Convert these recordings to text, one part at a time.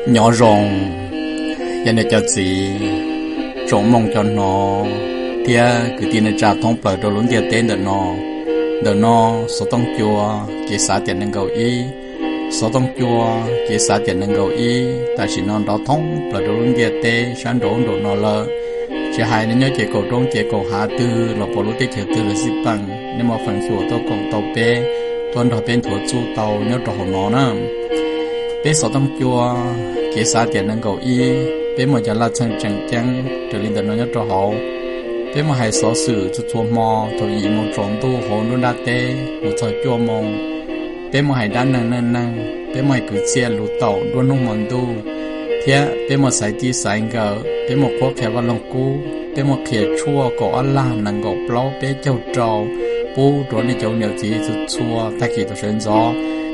Nyob zoo, cov niam cov txiv, tsoom mloog cov hnov, thiab kwv tij neej tsa thoob plaws rau lub ntiaj teb ntawm no. Ntawm no xov tooj cua, kev xav tiam nees nkaum ib. Xov tooj cua, kev xav tiam nees nkaum ib tam sim no nrov thoob plaws rau lub ntiaj teb sab nraum ub nraum no lawm. Tsis hais nej nyob ces kaum roob ces kaum hav twg los puas lub teb chaws twg los xij peem, nej muaj feem xyuam tuaj koom tau peb, tuaj nrog peb nthuav txuj tau nyob rau hauv no na. Peb xov tooj cua, kev xav tiam nees nkaum ib, peb muaj cov laj txheej tseem ceeb raws li ntawm no nyob rau hauv. Peb muaj hais xov xwm txhua txhua hmo thaum yim moo tsaus ntuj hauv nruab nrab teb mus txog cuaj moo. Peb muaj hais dab neeg neej neeg, peb muaj hais kwv txhiaj lus taum nruab hnub hmo ntuj, thiab peb muaj xaiv txij xaiv nkawm, peb muaj qhuab qhia vaj loog kub, peb muaj qhia tshuaj kaum ob lag nees nkaum plaub peb caug rau pub rau nej cov niam txiv txhua txhua tag kis tau sawv ntxov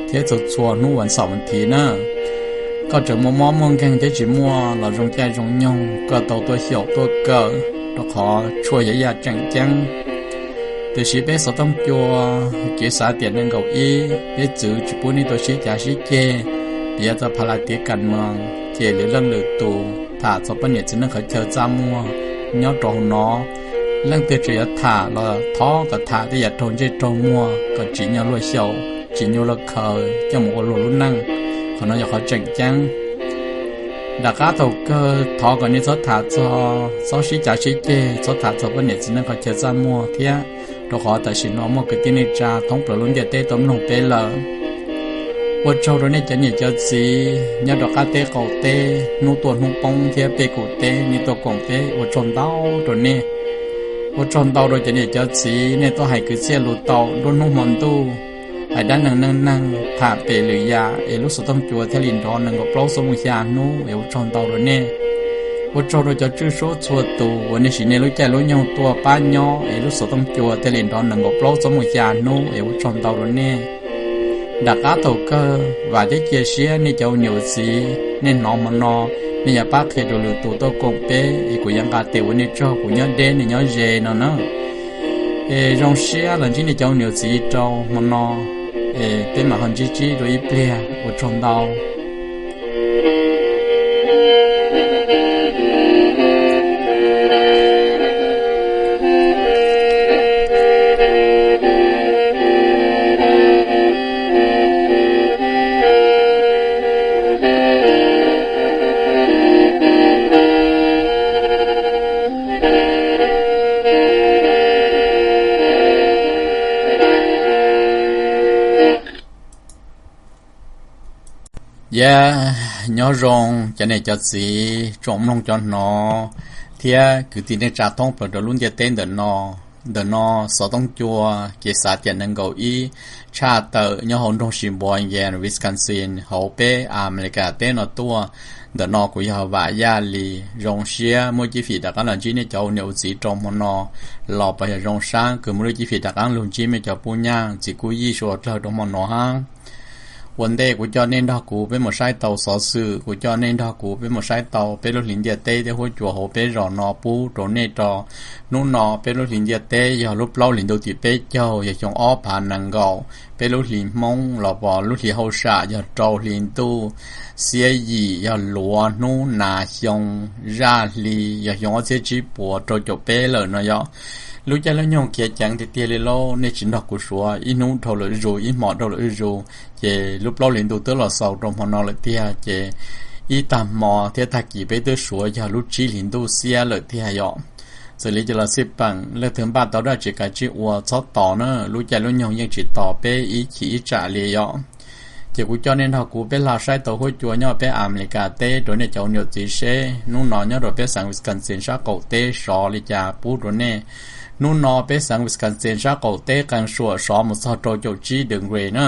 thiab txhua txhua hnub vas xaum vas thiv na. Koj tseem muaj mob muaj nkeeg thiab tsis muaj los zoo caij zoo nyoog koj tau tuaj xyaum tuaj kawm, rau qhov tshuaj yog ib yam tseem ceeb. Tiam sis peb xov tooj cua, kev xav tiam nees nkaum ib, peb txwv tsis pub nej tuaj sib cav sib ceg, piav txog pha las tiv kas moos, ces lwm leej lwm tus tham txog poj niam txiv neej qhov chaw txaj muag nyob rau hauv no. Leej twg tseem yuav tham los thov kom tham tej yam raug ntsej raug muag kom tsim nyog luag xyaum, tsim nyog luag khaws coj mus ua luag lub neej. Qhov no yog qhov tseem ceeb. Nram qab thaum kawg thov kom nej txhob tham txog, txhob sib cav sib ceg, txhob tham txog poj niam txiv neej qhov chaw txaj muag thiab, rau qhov tam sim no muaj kwv tij neej tsa thoob plaws lub ntiaj teb tau mloog peb lawm. Ua tsaug rau nej cov niam cov txiv nyob rau qab teb qaum teb, hnub tuaj hnub poob thiab peb kuv teb nej tuaj koom peb, ua tsaug ntau rau nej. Ua tsaug ntau rau cov niam cov txiv nej tuaj hais kwv txhiaj lus taum nruab hnub hmo ntuj, hais dab neeg neej neeg tham pem lwm yam es lub xov tooj cua thiaj li nrov nees nkaum plaub xuab moos xya hnub es ua tsaug ntau rau nej. Ua tsaug rau cov tswj suab txhua tus uas nej siv nej lub caij lub nyoog tuaj pab nyob es lub xov tooj cua thiaj li nrov nees nkaum plaub xuab moos xya hnub es ua tsaug ntau rau nej. Nram qab thaum kawg vam thiab cia siab nej cov ua niam ua txiv nej hnov hmo no, nej yuav pab qhia rau lwm tus tuaj koom peb es kuv yuav nqa tes ua nej tsaug, kuv nyob deb nej nyob ze no na. Es zoo siab los ntsib nej cov ua niam ua txiv rau hmo no, es peb mam ho ntsib tsib rau ib pliag, ua tsaug ntau. Yog, nyob zoo cov niam cov txiv tsoom mloog cov hnov thiab kwv tij neej tsa thoob plaws rau lub ntiaj teb ntawm no. Ntawm no xov tooj cua kev xav tiam nees nkaum ib tshaj tawm nyob hauv nroog Sheboygan, Wisconsin hauv peb Amelikas teb no tuaj. Ntawm no kuv yog Vam Yaj Lis, zoo siab muaj cib fim rov qab los ntsib nej cov ua niam ua txiv rau hmo no los pab yog zoo sab kws muaj lub cib fim rov qab lug ntsib mej cov pub nyaj txiv kub yij suav dlawg rau hmo no hab. Ua ntej kuv coj nej nrog kuv peb mus saib tau xov xwm, kuv coj nej nrog kuv peb mus saib tau peb lub hlis ntiaj teb thiab huab cua hauv peb zos no pub rau nej rau. Hnub no peb lub hlis ntiaj teb yog lub plaub hlis ntuj tim peb caug, yog xyoo ob phav nees nkaum. Peb lub hlis Hmoob los pom lub hlis hauj sam yog rau hli ntuj, xiab yim yog luav hnub nas xyoo, zaj hli yog xyoo ob txhiab tsib puas rau caum peb lawm no yog. Lub caij lub nyoog khiav ceev tiag tiag li lauj, nej tsis nrog kuv suav ib hnub dhau lawm zuj zus, ib hmos dhau lawm zuj zus, ces lub plaub hlis ntuj twb los xaus rau hmo no lawm tiag. Ces ib tag hmo thiab tag kis peb twb suav yog lub tsib hlis ntuj xiab lawm tiag yom. Txawm li cas los xij peem, leej twg npaj tau dab tsi kav tsij ua, txhob tos na, lub caij lub nyoog yeej tsis tos peb ib chim ib tsam li yom. Ces kuv coj nej nrog kuv peb hla saib tau huab cua nyob peb Amelikas teb rau nej cov ua niam txiv seb hnub no nyob rau peb xeev Wisconsin sab qaum teb sov li cas pub rau nej. Hnub no peb xeev Wisconsin sab qaum teb qee suam sov mus txog rau caum tsib degree na.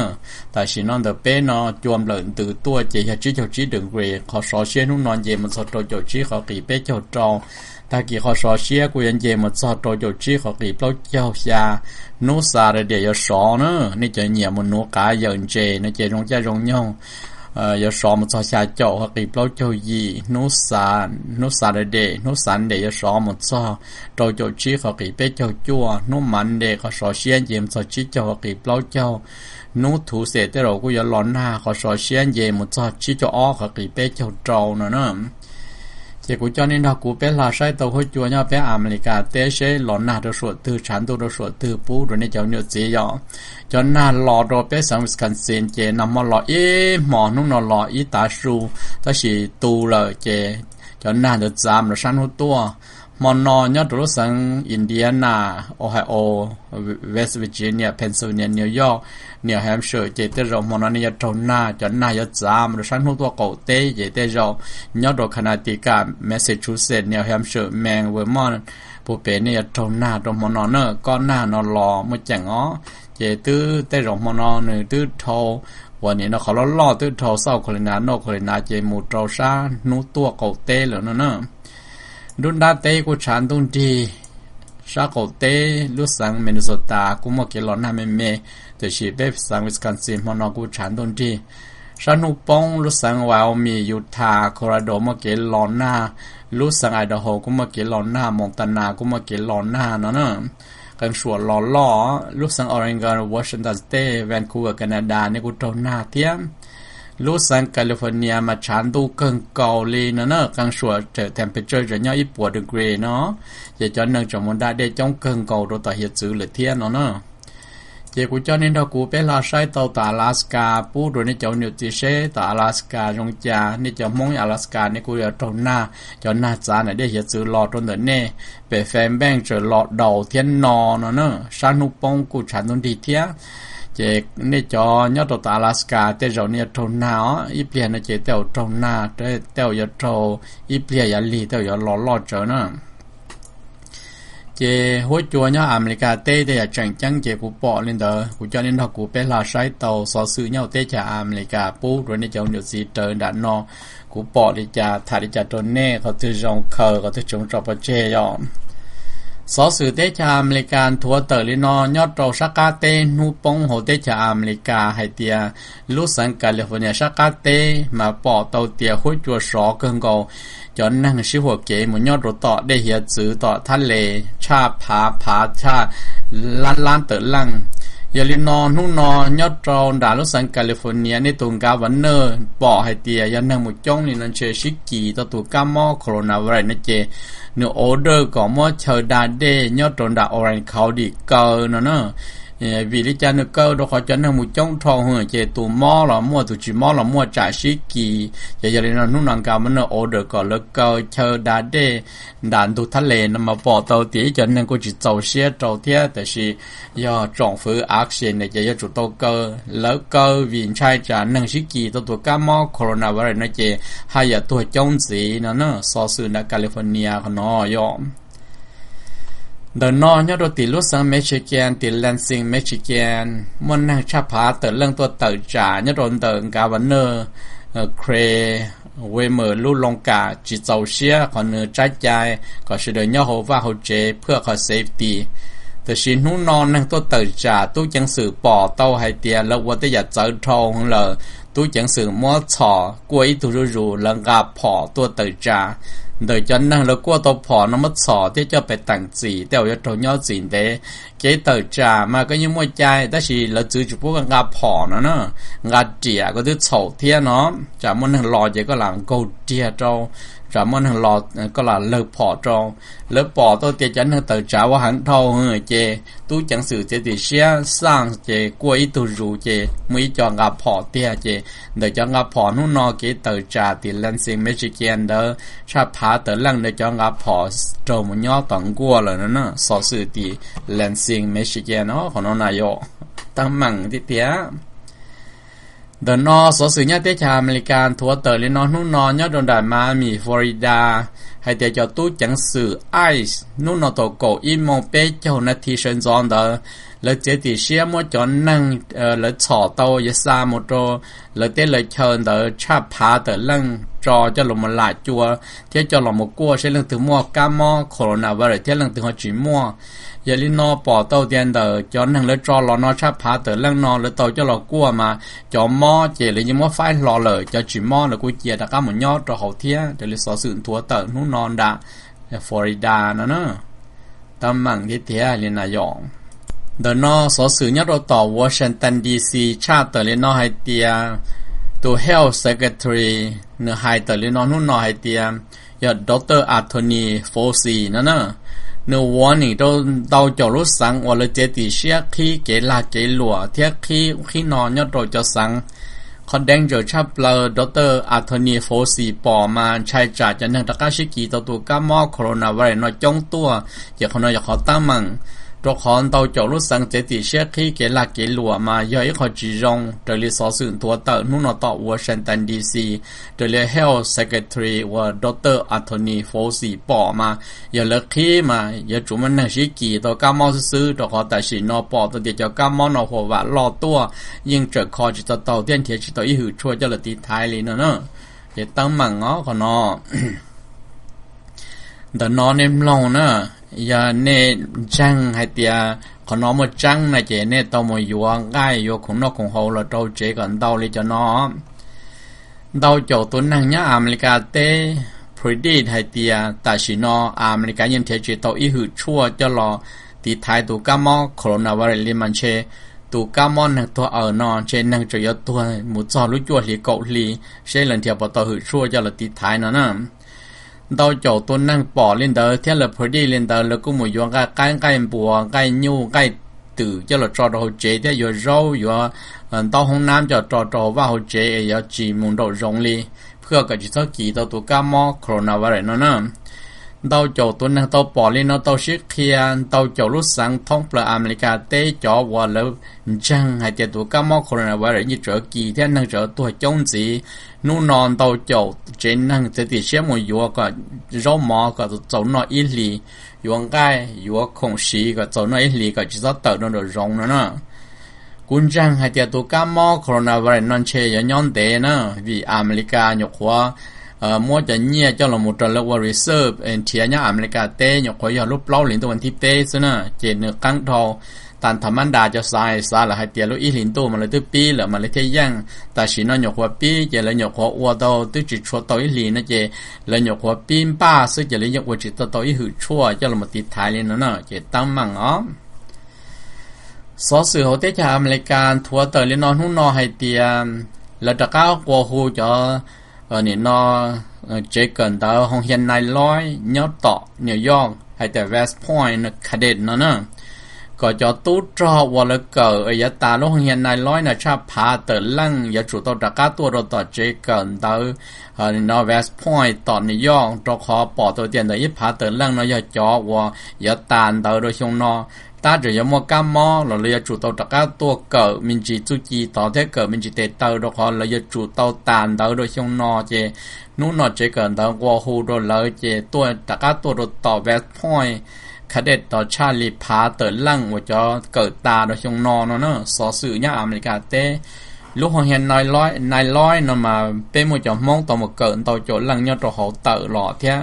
Tam sim no ntawm peb no cua nplawm ntws tuaj ces yog tsib caug tsib degree, qhov sov siab hnub no nce mus txog rau caum tsib qhov qis peb caug rau. Tag kis qhov sov siab kuj yuav nce mus txog rau caum tsib qhov qis plaub caug xya. Hnub Saturday yuav sov na, nej cov nyiam mus nuv qav yawm ntses no ces zoo caij zoo nyoog yuav sov mus txog xya caum qhov qis plaub caug yim, hnub Saturday, hnub Sunday yuav sov mus txog rau caum tsib qhov qis peb caug cuaj, hnub Monday qhov sov siab nce mus txog tsib caug qhov qis plaub caug, hnub Tuesday tej zaum kuj yuav los nag qhov sov siab nce mus txog tsib caug ob qhov qis peb caug rau no na. Ces kuv coj nej nrog kuv peb hlo saib tau huab cua nyob peb Amelikas teb seb los nag rau suam twg, tshav ntuj rau suam twg pub rau nej cov niam txiv yom. Cov nag los rau peb xeev Wisconsin ces nag hmo los ib hmo, hnub no los ib tav su, tab sis tu lawm ces cov nag ntawd txav mus rau sab hnub tuaj. Hmo no nyob rau lub xeev Indiana, Ohio, West Virginia, Pennsylvania, New York, New Hampshire ces tej zaum hmo no nej yuav raug nag, cov nag yuav txav mus rau sab hnub tuaj qaum teb ces tej zaum nyob rau Connecticut, Massachusetts, New Hampshire, Maine, Vermont, puag pem nej yuav raug nag rau hmo no na. Kob nag no los muaj ceem os, ces twb tej zaum hmo no nws twb dhau, uas nim no qhov loj loj twb dhau South Carolina, North Carolina ces mus rau sab hnub tuaj qaum teb lawm no na. Nruab nrab teb kuj tshav ntuj nrig, sab qaum teb lub xeev Minnesota kuj muaj kev los nag me me, tiam sis peb xeev Wisconsin hmo no kuj tshav ntuj nrig. Sab hnub poob lub xeev Wyoming, Utah, Colorado muaj kev los nag, lub xeev Idaho kuj muaj kev los nag, Montana kuj muaj kev los nag no na. Qee suam los loj, lub xeev Oregon, Washington State, Vancouver, Canada nej kuj raug nag thiab. Lub xeev California mas tshav ntuj kawg nkaus li no na, qee suam tseem temperature tseem nyob ib puas degree no, ces cov neeg tseem mus da dej coob kawg nkaus rau tom hiav txwv lawm thiab no na. Ces kuv coj nej nrog kuv peb hlo saib tau tom Alaska pub rau nej cov niam txiv seb tom Alaska zoo cas. Nej cov Hmoob Alaska nej kuj yuav raug nag, cov nag txav na dej hiav txwv los rau ntawm nej. Pem Fairbanks tseem los daus thiab no no na, sab hnub poob kuj tshav ntuj nrig thiab. Ces nej cov nyob rau tom Alaska tej zaum nej yuav raug nag os, ib pliag no ces tej zaum raug nag, tej zaum yuav raug, ib pliag yav lig tej zaum yuav los loj tsawv na. Ces huab cua nyob Amelikas teb tej yam tseem ceeb ces kuv pom li ntawd kuv coj nej nrog kuv peb hlo saib tau xov xwm nyob hauv teb chaws Amelikas pub rau nej cov niam txiv raws nram no. Kuv pom li cas tham li cas rau nej, qhov twg zoo khaws qhov twg tseem tso pov tseg yom. Xov xwm teb chaws Amelikas nthuav tawm li no nyob rau sab qab teb hnub poob hauv teb chaws Amelikas hais tias lub xeev California sab qab teb mas pom tau tias huab cua sov kawg nkaus, cov neeg sib huam kev mus nyob rau tom dej hiav txwv tom thab les tshaj phav phav tshaj lab lab tawm leej. Yog li no hnub no nyob rau nram lub xeev California nej tus governor pom hais tias yog neeg mus coob li no ntshe sib kis tau tus kab mob coronavirus no ces nws order kom muab chaw da dej nyob rau nram Orange County kaw no na. Vim li cas nws kaw? Rau qhov cov neeg mus coob dhau ces tus mob los muaj tus tsis mob los muaj tsam sib kis. Ces yog li no hnub no governor order kom lawv kaw chaw da dej nram ntug thab les no mas pom tau tias ib cov neeg kuj tsis txaus siab rau thiab, tab sis yog tsoom fwv action ces yuav tsum tau kaw. Lawv kaw vim ntshai tsam neeg sib kis tau tus kab mob coronavirus no ces haj yam tuag coob ntxiv no na. Xov xwm nram California qhov no yom. Ntawm no nyob rau tim lub xeev Michigan, tim Lansing, Michigan, muaj neeg tshaj phav tawm leej tuaj tawm tsam nyob rau ntawm governor Craig Whitmer lub loo kam tsis txaus siab qhov nws tsab cai kom sawv daws nyob hauv vaj hauv tsev phwaj qhov safety. Tab sis hnub no neeg tuaj tawm tsam tub ceev xwm pom tau hais tias lawv ua tej yam txawv dhau lawm, tub ceev xwm muab txhom kuaj ib tug zuj zus, lawv nqa phom tuaj tawm tsam. Ntawm cov neeg lawv kuaj tau phom no muab txhom thiab coj pem teem txim tej zaum yuav raug nyob txim ntev. Kev tawm tsam mas koj yeej muaj cai tab sis lawv txwv tsis pub koj nqa phom no na, nqa riam koj twb txhaum thiab no. Tsam muaj neeg los ces koj lam nkaug riag rau, tsam muaj neeg los koj lam lawg phom rau. Lawv pom tau tias cov neeg tawm tsam ua heev dhau ces tub ceev xwm txiav txim siab xaj ces kuaj ib tug zus ces muaj ib co nqa phom tiag ces ntawm cov nqa phom hnub no kev tawm tsam tim Lansing, Michigan ntawd tshaj phav tawm leej ntawd cov nqa phom raug mus nyob tom nkuaj lawm no na. Xov xwm tim Lansing, Michigan no qhov no na yom, teeb meem tiag tiag. Ntawm no xov xwm nyob teb chaws Amelikas nthuav tawm li no hnub no nyob rau nram Miami, Florida, hais tias cov tub ceev xwm ICE hnub no thaum kaum ib moos peb caug nas this sawv ntxov ntawd, lawv txiav txim siab muab cov neeg lawv txhom tau yuav xa mus rau lawv teb lawv chaw ntawd tshaj phav tawm leej tso coj los mus lam cua thiab coj los mus kuaj saib leej twg muaj kab mob coronavirus thiab leej twg ho tsis muaj. Yog li no pom tau tias ntawm cov neeg lawv tso los no tshaj phav tawm leej no lawv tau coj los kuaj mas cov mob ces lawv yeej muab faib hlo lawm, cov tsis mob lawv kuj cia rov qab mus nyob rau hauv thiab raws li xov xwm nthuav tawm hnub no nram Florida no na. Teeb meem thiab tiag li na yom. Ntawm no xov xwm nyob rau tom Washington D C tshaj tawm li no hais tias tus Health Secretary nws hais tawm li no hnub no hais tias yog Doctor Anthony Fauci no na, nws warning rau ntau caum lub xeev uas lawv txiav txim siab qhib kev lag kev luam thiab qhib ub qhib no nyob rau cov xeev. Qhov danger tshaj plaws Doctor Anthony Fauci pom mas ntshai tsam cov neeg rov qab sib kis tau tus kab mob coronavirus no coob tuaj, ces qhov no yog qhov teeb meem, rau qhov ntau caum lub xeev txiav txim siab qhib kev lag kev luam mas yog ib qho tsis zoo raws li xov xwm nthuav tawm hnub no tom Washington D C. Raws li Health Secretary uas Doctor Anthony Fauci pom mas yog lawv qhib mas yuav tsum muaj neeg sib kis tau kab mob xwb xwb, rau qhov tam sim no pom tau tias cov kab mob no huam vam loj tuaj, yeej tsawm kho tsis tau taus thiab nrhiav tsis tau ib hwm tshuaj coj los tiv thaiv li no na. Ces teeb meem os qhov no. Ntawm no nej mloog na, yog nej ntseeg hais tias qhov no muaj tseeb na ces nej tau mus yuav nqaij yuav khoom noj khoom haus los rau tsev kom ntau li cov no. Ntau caum tus neeg nyob Amelikas teb predict hais tias tam sim no Amelikas yeej nrhiav tsis tau ib hwm tshuaj coj los tiv thaiv tus kab mob coronavirus li mas ntshe tus kab mob neeg tuag awm no ntshe neeg tseem yuav tuag mus txog lub cuaj hli kaum hli, seb lawv nrhiav puas tau hwm tshuaj coj los tiv thaiv no na. Ntau caum tus neeg pom li ntawd thiab lawv predict li ntawd lawv kuj mus yuav nqaij qaib nqaij npua nqaij nyuj nqaij twm coj los tso rau hauv tsev thiab yuav zaub yuav ntaub hoob nab coj tso rau hauv vaj hauv tsev es yuav tsis mus nraum zoov li, phwj kom tsis txhob kis tau tus kab mob coronavirus no na. Ntau caum tus neeg tau pom li no tau sib qhia ntau caum lub xeev thoob plaws Amelikas teb cov uas lawv ntseeg hais tias tus kab mob coronavirus yeej tseem kis thiab neeg tseem tuag coob ntxiv. Hnub no ntau caum tsev neeg txiav txim siab mus yuav kom zaub mov kom txaus noj ib hlis, yuav nqaij yuav khoom siv kom txaus noj ib hlis kom tsis txhob tawm rau nraum zoov no na. Kuv ntseeg hais tias tus kab mob coronavirus no ntshe yuav nyob ntev na, vim Amelikas nyuam qhuav muab cov nyiaj coj los mus rau lawv ua reserve nrhiav nyob Amelikas teb nyuam qhuav yog lub plaub hlis ntuj vas thib peb xwb na, ces nws qeeb dhau. Tas thaum mab nras cov xav xav lawm hais tias lub ib hlis ntuj mas lawv twb pib lawm mas lawv thiaj yeej, tam sim no nyuam qhuav pib ces lawv nyuam qhuav ua tau twb tsis tshua tau ib hlis no ces lawv nyuam qhuav pib npaj xwb ces lawv yeej ua tsis tau tau ib hwm tshuaj coj los tiv thaiv li no na, ces teeb meem os. Xov xwm hauv teb chaws Amelikas nthuav tawm li no hnub no hais tias lawv rov qab qua hu cov nim no tsev kawm ntawv Hoo Hias Nais Loib nyob tom New York hais tias West Point Cadet no na, kom cov tub rog uas lawv kawm yav tas lub Hoo Hias Nais Loib no tshaj phav tawm leej yuav tsum tau rov qab tuaj rau tom tsev kawm ntawv no West Point tom New York, rau qhov pom tau tias ntawm ib phav tawm leej no yog cov uas yuav tas ntawv rau xyoo no. Tab tseem yuav muaj kab mob los lawv yuav tsum tau rov qab tuaj kawm me ntsis txuj ci tod thiab kawm me ntsis tes taw, rau qhov lawv yuav tsum tau tas ntawv rau xyoo no. Ces hnub no tsev kawm ntawv nqua hu rau lawv ces tuaj rov qab tuaj rau tom West Point Cadet tod tshaj li phav tawm leej uas cov kawm tas rau xyoo no no na. Xov xwm nyob Amelikas teb, lub Hoo Hias Nais Loib no mas peb muaj cov Hmoob tau mus kawm ntau caum leej nyob rau hauv tawm los thiab.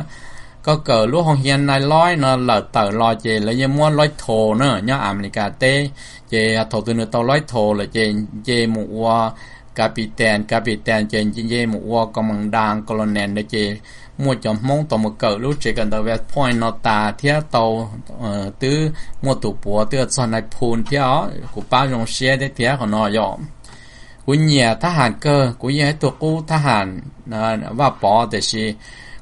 Koj kawm lub Hoo Hias Nais Loib no lawm tawm los ces lawv yeej muab loib tho na nyob Amelikas teb. Ces thaum twg nws tau loib tho lawm ces nce mus ua captain, captain ces nce mus ua commandant, colonel ntawd ces muaj cov Hmoob tau mus kawm lub tsev kawm ntawv West Point no tas thiab tau twb muaj tus puav twb txog nais phoo thiab os. Kuv pab zoo siab thiab thiab qhov no yom. Kuv nyiam thab ham kawg, kuv yeej ib tug qub thab ham Vaj Pov, tiam sis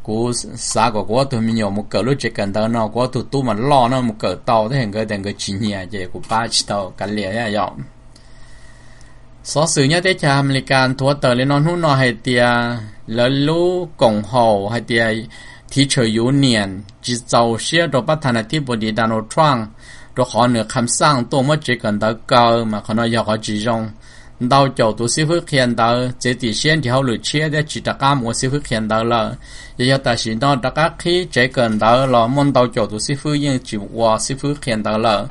kuv xav kom kuv ob tug me nyuam mus kawm lub tsev kawm ntawv no, kuv ob tug tub mas loj no mus kawm tau thiab, nkawd tias nkawd tsis nyiam ces kuv pab tsis tau kav liam yom. Xov xwm nyob teb chaws Amelikas nthuav tawm li no hnub no hais tias lawv lub koom haum hais tias thib tshaw union tsis txaus siab rau pab thas nas thib pus dis Donald Trump, rau qhov nws kham xaj tuaj muab tsev kawm ntawv kaw mas qhov no yog qhov tsis zoo. ntau caum tus xib fwb qhia ntawv txiav txim siab nrhiav hauj lwm tshiab thiab tsis rov qab mus ua xib fwb qhia ntawv lawm. Yog, yog tam sim no rov qab qhib tsev kawm ntawv los muaj ntau caum tus xib fwb yeej tsis ua xib fwb qhia ntawv lawm.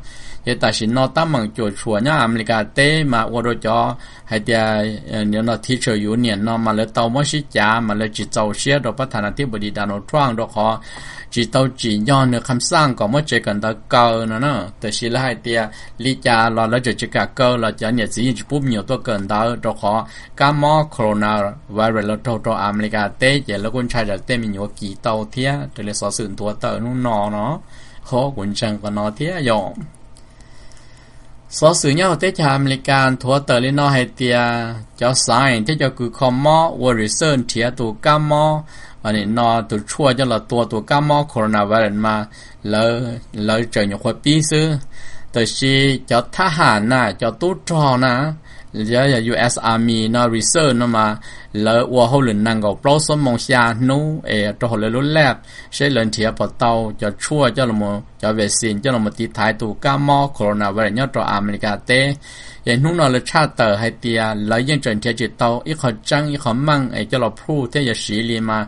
Ces tam sim no tab meem cuam tshuam nyob Amelikas teb mas ua rau cov hais tias teacher union no mas lawv tau muab sib cav mas lawv tsis txaus siab rau pab thas nas thib npus dis Donald Trump rau qhov tsis tau tsim nyog nws kham xaj kom muab tsev kawm ntawv kaw no na. Tiam sis lawv hais tias li cas los lawv tseem tsis kam kaw los cov niam txiv yeej tsis pub me nyuam tuaj kawm ntawv rau qhov kab mob coronavirus los raug rau Amelikas teb ces lawv kuj ntshai tsam tej me nyuam kis tau thiab raws li xov xwm nthuav tawm hnub no no. Ho kuv ntseeg qhov no thiab yom. Xov xwm nyob hauv teb chaws Amelikas nthuav tawm li no hais tias cov science thiab cov kws kho mob ua research nrhiav tus kab mob, nim no tus tshuaj coj los tua tus kab mob coronavirus mas lawv tseem nyuam qhuav pib xwb. Tab sis cov thab ham na, cov tub rog na, yog U S Army no research no mas lawv ua hauj lwm nees nkaum plaub xuab moos xya hnub es rau hauv lawv lub lab seb lawv nrhiav puas tau cov tshuaj coj los, cov vaccine coj los tiv thaiv tus kab mob coronavirus nyob rau Amelikas teb. Ces hnub no lawv tshaj tawm hais tias lawv yeej tseem nrhiav tsis tau ib qho tseeb ib qho meej es coj los prove thiab yuav siv li mas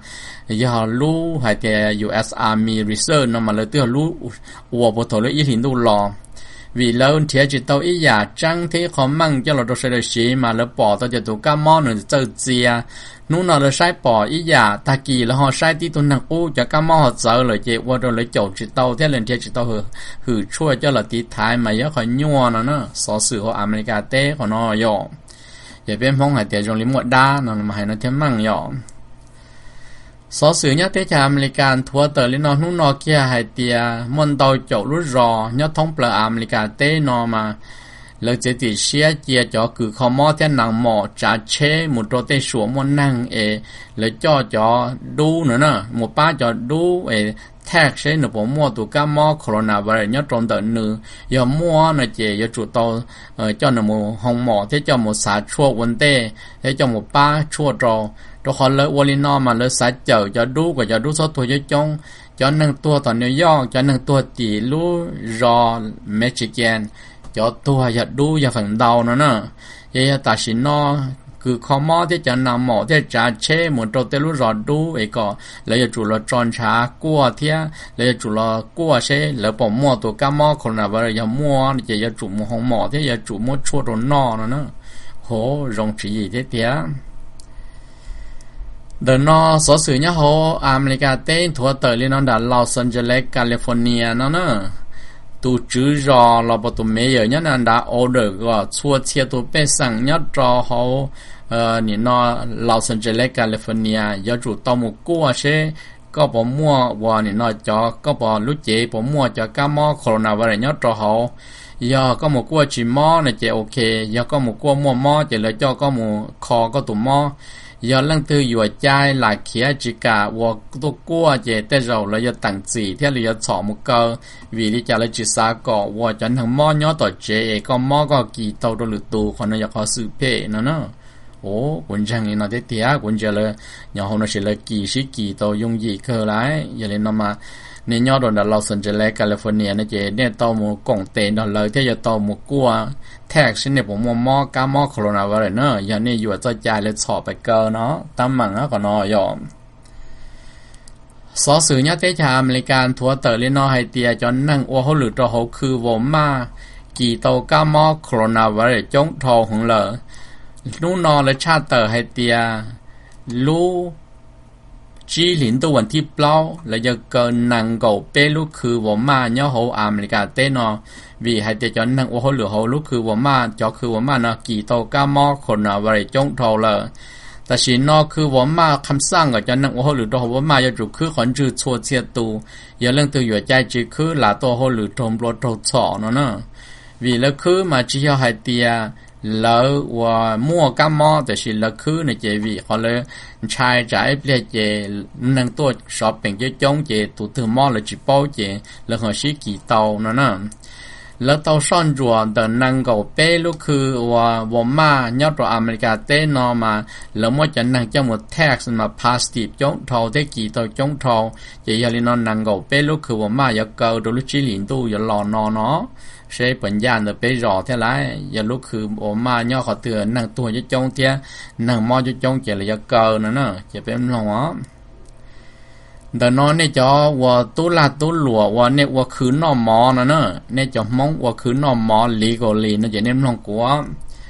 yog lub hais tias U S Army research no mas lawv twb yog lub ua puag thaum lub ib hlis ntuj los. Vim lawv nrhiav tsis tau ib yam tseeb thiab ib qho meej coj los rau sawv daws siv mas lawv pom tau tias tus kab mob nws txawj txia. Hnub no lawv saib pom ib yam, tag kis lawv ho saib tib tug neeg qub cov kab mob ho txawv lawm ces ua rau lawv caum tsis tau thiab lawv nrhiav tsis tau hwm tshuaj coj los tiv thaiv mas yog qhov nyuaj no na. Xov xwm hauv Amelikas teb qhov no yom. Ces peb Hmoob hais tias zoo li muaj dab no mas hais no thiab meej yom. Xov xwm nyob teb chaws Amelikas nthuav tawm li no hnub no kiag hais tias muaj ntau caum lub zos nyob thoob plaws Amelikas teb no mas lawv txiav txim siab cia cov kws kho mob thiab nees mom tsav tsheb mus rau tej suam muaj neeg es lawv coj cov dub no na mus pab cov dub es tag seb nws puas muaj tus kab mob coronavirus nyob rau ntawm nws. Yog muaj no ces yuav tsum tau coj nws mus hoo mom thiab coj mus xav tshuaj ua ntej thiab coj mus pab tshuaj rau. Rau qhov lawv ua li no mas lawv xav cawm cov dub kom cov dub txhob tuag coob coob. Cov neeg tuag tom New York, cov neeg tuag tim lub zos Michigan, cov tuag yog dub yog feem ntau no na. Ces yog tam sim no kws kho mob thiab cov nees mom thiaj tsav tsheb mus rau tej lub zos dub es kom lawv yuav tsum los tso ntshav kuaj thiab lawv yuav tsum los kuaj seb lawv puas muaj tus kab mob coronavirus, yog muaj ces yuav tsum mus hoo mom thiab yuav tsum muab tshuaj rau noj no na. Hov, zoo tswv yim thiab tiag. Ntawm no xov xwm nyob hauv Amelikas teb nthuav tawm li no nram Los Angeles, California no na. Tus tswv zos los puas tus mayor nyob nram order kom txhua txhia tus pej xeem nyob rau hauv nim no Los Angeles, California yuav tsum tau mus kuaj seb koj puas muaj uas nim no cov, koj puas lub cev puas muaj cov kab mob coronavirus nyob rau hauv. Yog koj mus kuaj tsis mob no ces ok, yog koj mus kuaj muaj mob ces lawv coj koj mus kho koj tus mob. Yog leej twg yuam cai lam khiav tsis kam uas tuaj kuaj ces tej zaum lawv yuav teem txim thiab lawv yuav txhom mus kaw. Vim li cas lawv tsis xav kom uas cov neeg mob nyob tom tsev es koj mob koj kis tau rau lwm tus, qhov no yog qhov xwm phem no na. Ua kuv ntseeg li no thiab tiag, kuv ntsia lawv nyob hauv no ces lawv kis sib kis tau yooj yim kawg lawm. Yog li no mas nej nyob rau nram Los Angeles, California no ces nej tau mus koom tes nrog lawv thiab yuav tau mus kuaj tag seb nej puas muaj mob kab mob coronavirus na. Yog nej yuam txoj cai lawv txhom pais kaw no, tab meeg qhov no yog. Xov xwm nyob teb chaws Amelikas nthuav tawm li no hais tias cov neeg ua hauj lwm rau hauv khw Walmart kis tau kab mob coronavirus coob dhau heev lawm. Hnub no lawv tshaj tawm hais tias lub tsib hlis ntuj vas thib plaub lawv yuav kaw nees nkaum peb lub khw Walmart nyob hauv Amelikas teb no, vim hais tias cov neeg ua hauj lwm hauv lub khw Walmart, cov khw Walmart no kis tau kab mob coronavirus coob dhau lawm. Tam sim no khw Walmart kham xaj kom cov neeg ua hauj lwm rau hauv Walmart yuav tsum khwb qhov ntswg txhua txhia tus. Yog leej twg yuam cai tsis khwb lam tuaj hauj lwm raug nplua raug txhom no na. Vim lawv khwb mas tsis yog hais tias lawv uas muaj kab mob, tiam sis lawv khwb no ces vim qhov lawv ntshai tsam ib pliag ces neeg tuaj shopping coob coob ces tus twg mob lawv tsis paub ces lawv ho sib kis tau no na. Lawv tau soj ntsuam ntawm nees nkaum peb lub khw uas Walmart nyob rau Amelikas teb no mas lawv muab cov neeg coj mus tag mas positive coob dhau thiab kis tau coob dhau. Ces yog li no nees nkaum peb lub khw Walmart yuav kaw rau lub tsib hlis ntuj yuav los no no. seb puas ncaj ntawm peb zos thiab lauj. Yog lub khw uas maj nyob qhov twg neeg tuag coob coob thiab neeg mob coob coob ces lawv yuav kaw no na, ces peb mloog os. Ntawm no nej cov uas tub lag tub luam uas nej ua khw noj mov no na, nej cov Hmoob ua khw noj mov legally no ces nej mloog kuv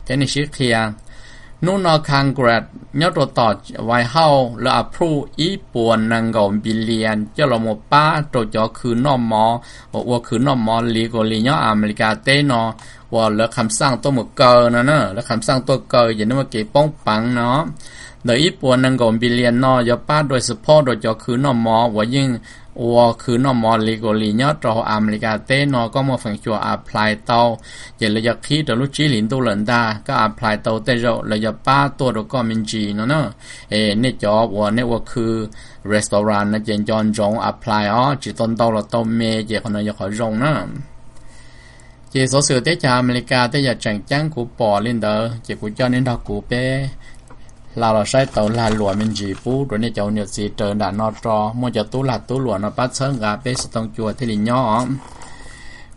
thiab nej sib qhia. Hnub no Congress nyob rau tom White House lawv approve ib puas nees nkaum billion coj los mus pab rau cov khw noj mov uas ua khw noj mov legally nyob Amelikas teb no uas lawv kham xaj tuaj mus kaw no na, lawv kham xaj tuaj kaw ces nej muaj kev poob peev no. Ntawm ib puas nees nkaum billion no yuav pab rau support rau cov khw noj mov uas yeej ua khw noj mov legally nyob rau hauv Amelikas teb no, koj muaj feem xyuam apply tau ces lawv yuav qhib rau lub tsib hlis ntuj lawm ntag. Koj apply tau tej zaum lawv yuav pab tuaj rau koj me ntsis no na. Es nej cov uas nej ua khw restaurant no ces nco ntsoov apply os, tsis tau ntau los tau me ces qhov no yog qhov zoo na. Ces xov xwm teb chaws Amelikas tej yam tseem ceeb kuv pom li ntawd ces kuv coj nej nrog kuv peb hla los saib tau lag luam me ntsis pub rau nej cov niam txiv raws nram no tso. Muaj cov tub lag tub luam no pab txhawb nqa peb xov tooj cua thiaj li nyob os.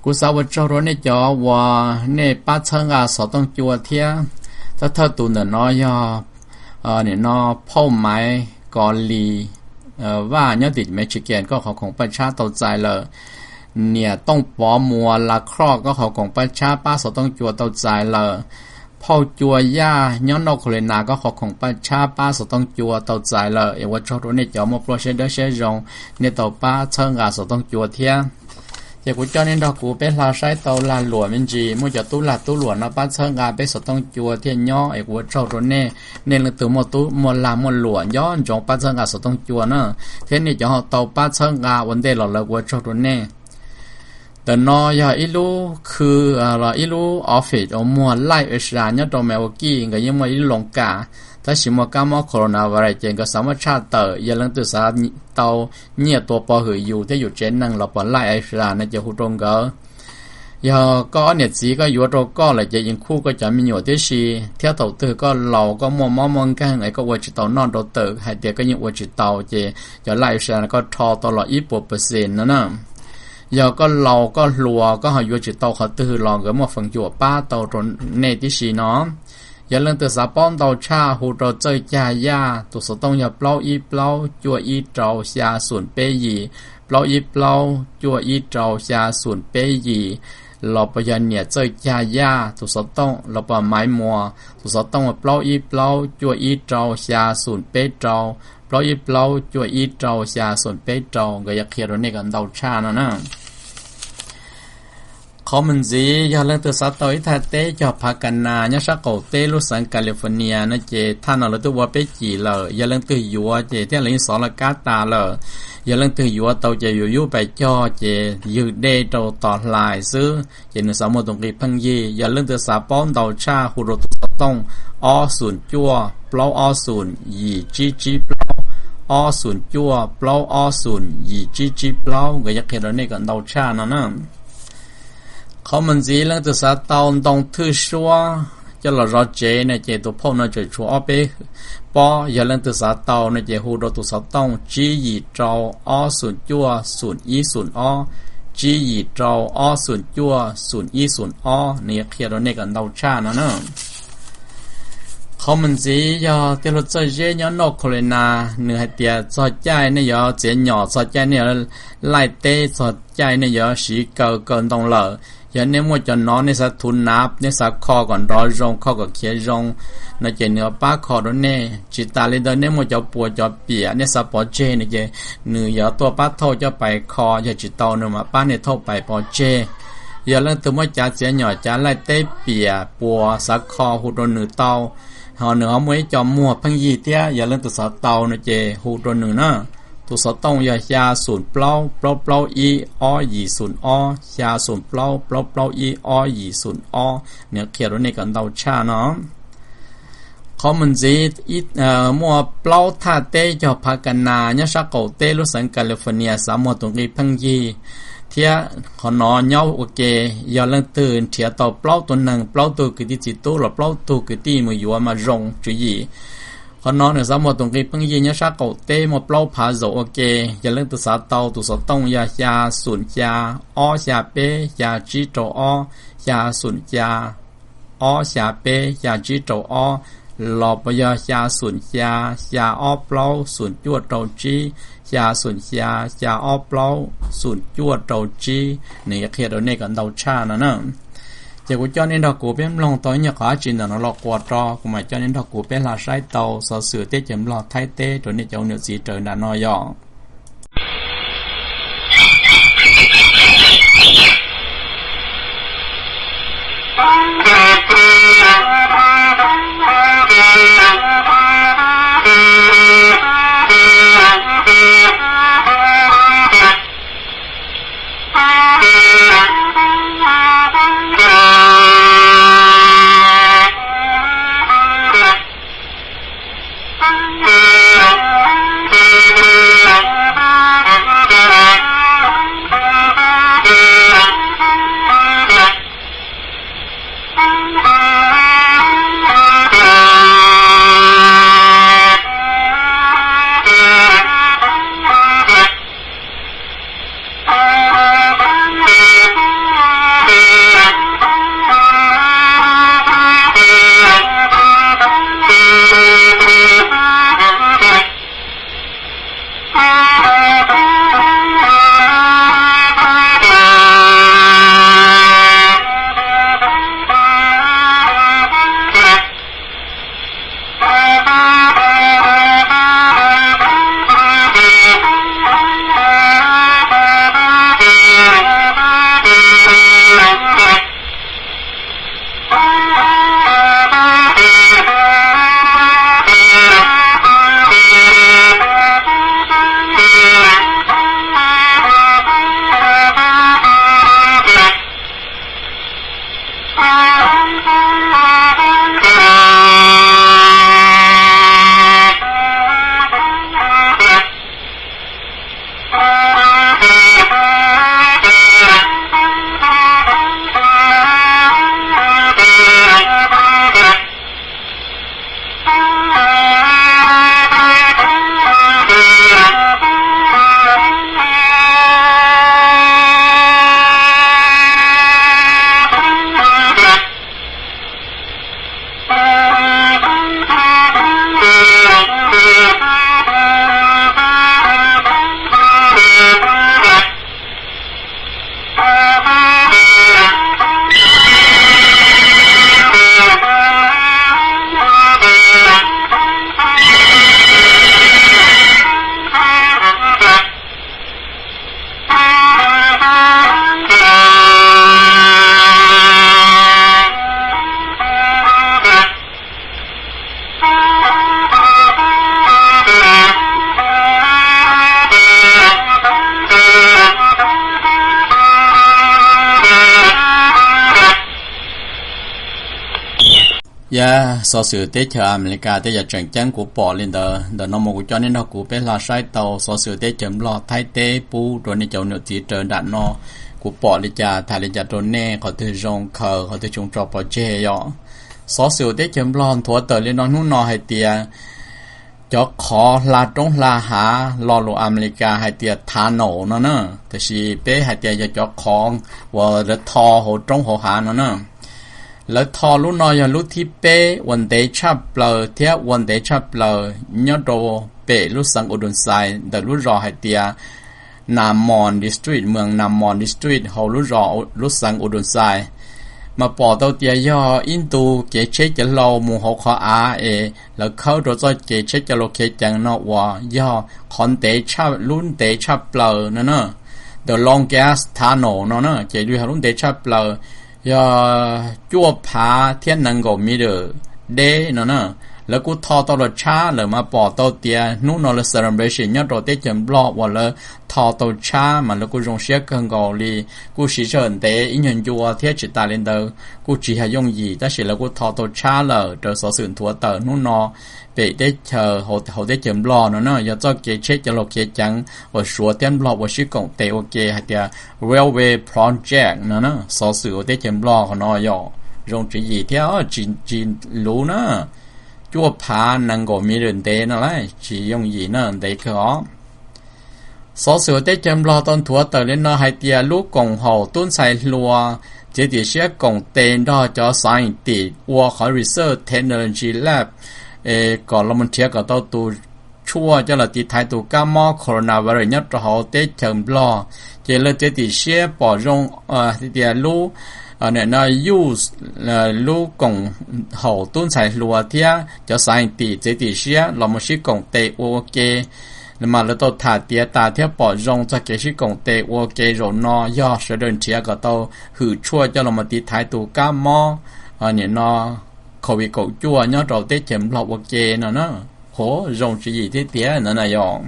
Kuv xav ua tsaug rau nej cov uas nej pab txhawb nqa xov tooj cua thiab. Thawj thawj tus ntawm no yog nim no Phauj Maiv Kos Lis Vaj nyob tim Michigan, koj qhov khoom paj tshab tau txais lawm. Niam Tooj Pov Muas Las Kroj, koj qhov khoom paj tshab pab xov tooj cua tau txais lawm. Phauj Cua Yaj nyob North Carolina, koj qhov khoom paj tshab pab xov tooj cua tau txais lawm. Es ua tsaug rau nej cov muaj pluaj siab dawb siab zoo, nej tau pab txhawb nqa xov tooj cua thiab. Ces kuv coj nej nrog kuv peb hla saib tau lag luam me ntsis, muaj cov tub lag tub luam no pab txhawb nqa peb xov tooj cua thiaj nyob. Es kuv ua tsaug rau nej, nej leej twg muaj tub muaj lag muaj luam nco ntsoov pab txhawb nqa xov tooj cua na, thiab nej cov ho tau pab txhawb nqa ua ntej los lawm kuv ua tsaug rau nej. Ntawm no yog ib lub khw los ib lub office uas muag Life Asia nyob rau Milwaukee, nkawd yeej muaj ib lub loos kas. Tab sis muaj kab mob coronavirus ces nkawd xav muab tshaj tawm, yog leej twg xav tau nyiaj tua pov hwm yus thiab yus tsev neeg los pom Life Asia no ces hu rau nkawd. Yog koj ob niam txiv koj yuav rau koj lawm ces yeej khuj koj cov me nyuam tib si, thiab thaum twg koj laus koj muaj mob muaj nkeeg es koj ua tsis tau noj nrau tawm hais tias koj yeej ua tsis tau ces cov Life Asia koj rho tau los ib puas percent no na. Yog koj laus koj hluas koj ho yuav tsis tau qhov twg los nkawd muaj feem xyuam pab tau rau nej tib si no. Yog leej twg xav paub ntau tshaj hu rau Txawj Cag Yaj, tus xov tooj yog plaub ib plaub cuaj ib rau xya xoom peb yim, plaub ib plaub cuaj ib rau xya xoom peb yim, los puas yog niam Txawj Cag Yaj tus xov tooj, los puas Maiv Muas tus xov tooj plaub ib plaub cuaj ib rau xya xoom peb rau, plaub ib plaub cuaj ib rau xya xoom peb rau, nkawd yuav qhia rau nej kom ntau tshaj no na. Qhov mus ntxiv, yog leej twg xav tau ib thaj teb cog phav ka nas nyob sab qaum teb lub xeev California no ces thaj no lawv twb ua peb cim lawm. Yog leej twg yuav ces thiab lawv yeej xov laj kab tas lawm. Yog leej twg yuav tau ces yuav yub pais cog ces ywg dej rau tos hlais xwb ces nws xav muag tus nqi pheej yig. Yog leej twg xav paub ntau tshaj hu rau tus xov tooj ob xoom cuaj plaub ob xoom yim tsib tsib plaub, ob xoom cuaj plaub ob xoom yim tsib tsib plaub, nkawd yuav qhia rau nej kom ntau tshaj no na. Qhov mus ntxiv, leej twg xav tau ntoo thwj suab coj los zov tsev no ces tus phauj no tseem tshuav ob peb pob. Yog leej twg xav tau no ces hu rau tus xov tooj tsib yim rau ob xoom cuaj xoom ib xoom ob, tsib yim rau ob xoom cuaj xoom ib xoom ob, nws yuav qhia rau nej kom ntau tshaj no na. Qhov mus ntxiv yog tij laug Txawj Zeb nyob North Carolina, nws hais tias txog caij nej yuav txiav nyom, txog caij nej yuav laij teb, txog caij nej yuav siv kaw kaw ntoo lawm, yog nej muaj cov nov nej xav thuv nav, nej xav kho kom nrov zoo, kho kom khiav zoo no ces nws yuav pab kho rau nej. Tsis tas li ntawd nej muaj cov puas cov piam nej xav pov tseg no ces nws yuav tuaj pab thauj coj pais kho, yog tsis tau nws mam pab nej thauj pais pov tseg. Yog leej twg muaj cav txiav nyom cav laij teb piam puas xav kho hu rau nws tau, ho nws ho muaj ib co muag pheej yig thiab, yog leej twg xav tau no ces hu rau nws na. Tus xov tooj yog xya xoom plaub plaub plaub ib ob yim xoom ob, xya xoom plaub plaub plaub ib ob yim xoom ob, nws qhia rau nej kom ntau tshaj no. Qhov mus ntxiv, muaj plaub thaj teb cog phav ka nas nyob sab qaum teb lub xeev California xav muag tus nqi pheej yig thiab qhov no nyob ua ke. Yog leej twg nrhiav tau plaub tug neeg, plaub tug kwv tij txiv tub los plaub tug kwv tij mus yuav mas zoo tswv yim. Qhov no nws xav muaj tus nqi pheej yig nyob sab qaum teb muaj plaub phav zaum ua ke. Yog leej twg xav tau, tus xov tooj yog xya xoom xya ob xya peb xya tsib rau ob, xya xoom xya ob xya peb xya tsib rau ob, los puas yog xya xoom xya xya ob plaub xoom cuaj rau tsib, xya xoom xya xya ob plaub xoom cuaj rau tsib, nws yuav qhia rau nej kom ntau tshaj no na. Ces kuv coj nej nrog kuv peb mloog tau ib nyuag qhov dab tsi ntawm no los quas rau, kuv mam coj nej nrog kuv peb hla saib tau xov xwm teb chaws Nplog Thaib teb rau nej cov ua niam txiv raws nram no yog. Yog xov xwm teb chaws Amelikas tej yam tseem ceeb kuv pom li ntawd. Ntawm no mas kuv coj nej nrog kuv peb hla saib tau xov xwm teb chaws Nplog Thaib teb pub rau nej cov niam txiv raws nram no. Kuv pom li cas tham li cas rau nej, qhov twg zoo khaws, qhov twg tso pov tseg yom. Xov xwm teb chaws Nplog nthuav tawm li no hnub no hais tias cov qhov hla roob hla hav, lo lus Amelikas hais tias tunnel no na, tiam sis peb hais tias yog cov qhov uas lawv tho hauv roob hauv hav no na. Lawv tho lub no yog lub thib peb uas ntev tshaj plaws thiab ua ntev tshaj plaws nyob rau pem lub xeev Udomxais ntawm lub zos hais tias Namong District, moos Namong District hauv lub zos, lub xeev Udomxais. Mas pom tau tias yog ib ntu kev tsheb cov hlau mus hauv qhov av es lawv khawb rau txoj kev tsheb cov hlau khiav ceev no uas yog qhov ntev, lub ntev tshaj plaws no na. The longest tunnel no na, ces yog lub ntev tshaj plaws, yog cuaj phav thiab nees nkaum meter deb no na. Lawv kuj tho tau los tshab lawm mas pom tau tias hnub no lawv celebration nyob rau teb chaws Nplog uas lawv tho tau tshab mas lawv kuj zoo siab kawg nkaus li. Kuj siv sij hawm ntev ib nyuag ncua thiab tsis tas li ntawd kuj tsis yog yooj yim, tab sis lawv kuj tho tau tshab lawm raws xov xwm nthuav tawm hnub no pem teb chaws, hauv teb chaws Nplog no na. Yog txoj kev tsheb cov hlau khiav ceev uas Suav thiab Nplog ua sib koom tes ua ke hais tias railway project no na. Xov xwm hauv teb chaws Nplog qhov no yog zoo tswv yim thiab tsis luv na. cuaj phav nees nkaum mi li ntev no lawm, tsis yooj yim na, ntev kawg os. Xov xwm teb chaws Nplog tau nthuav tawm li no hais tias lub koom haum tub ntxhais hluas txiav txim siab koom tes nrog cov scientist ua qhov research technology lab es kom los nrhiav kom tau tus tshuaj coj los tiv thaiv tus kab mob coronavirus nyob rau hauv teb chaws Nplog. Ces lawv txiav txim siab pom zoo tias lub, no, use lub koom haum tub ntxhais hluas thiab cov scientist txiav txim siab los mus sib koom tes ua ua ke. Mas lawv tau tham tiav tas thiab pom zoo txog kev sib koom tes ua ke zaum no yog sawv daws nrhiav kom tau hwm tshuaj coj los mus tiv thaiv tus kab mob, nim no, covid kaum cuaj nyob rau teb chaws Nplog ua ke no na. Hov zoo tswv yim thiab tiag no na yog.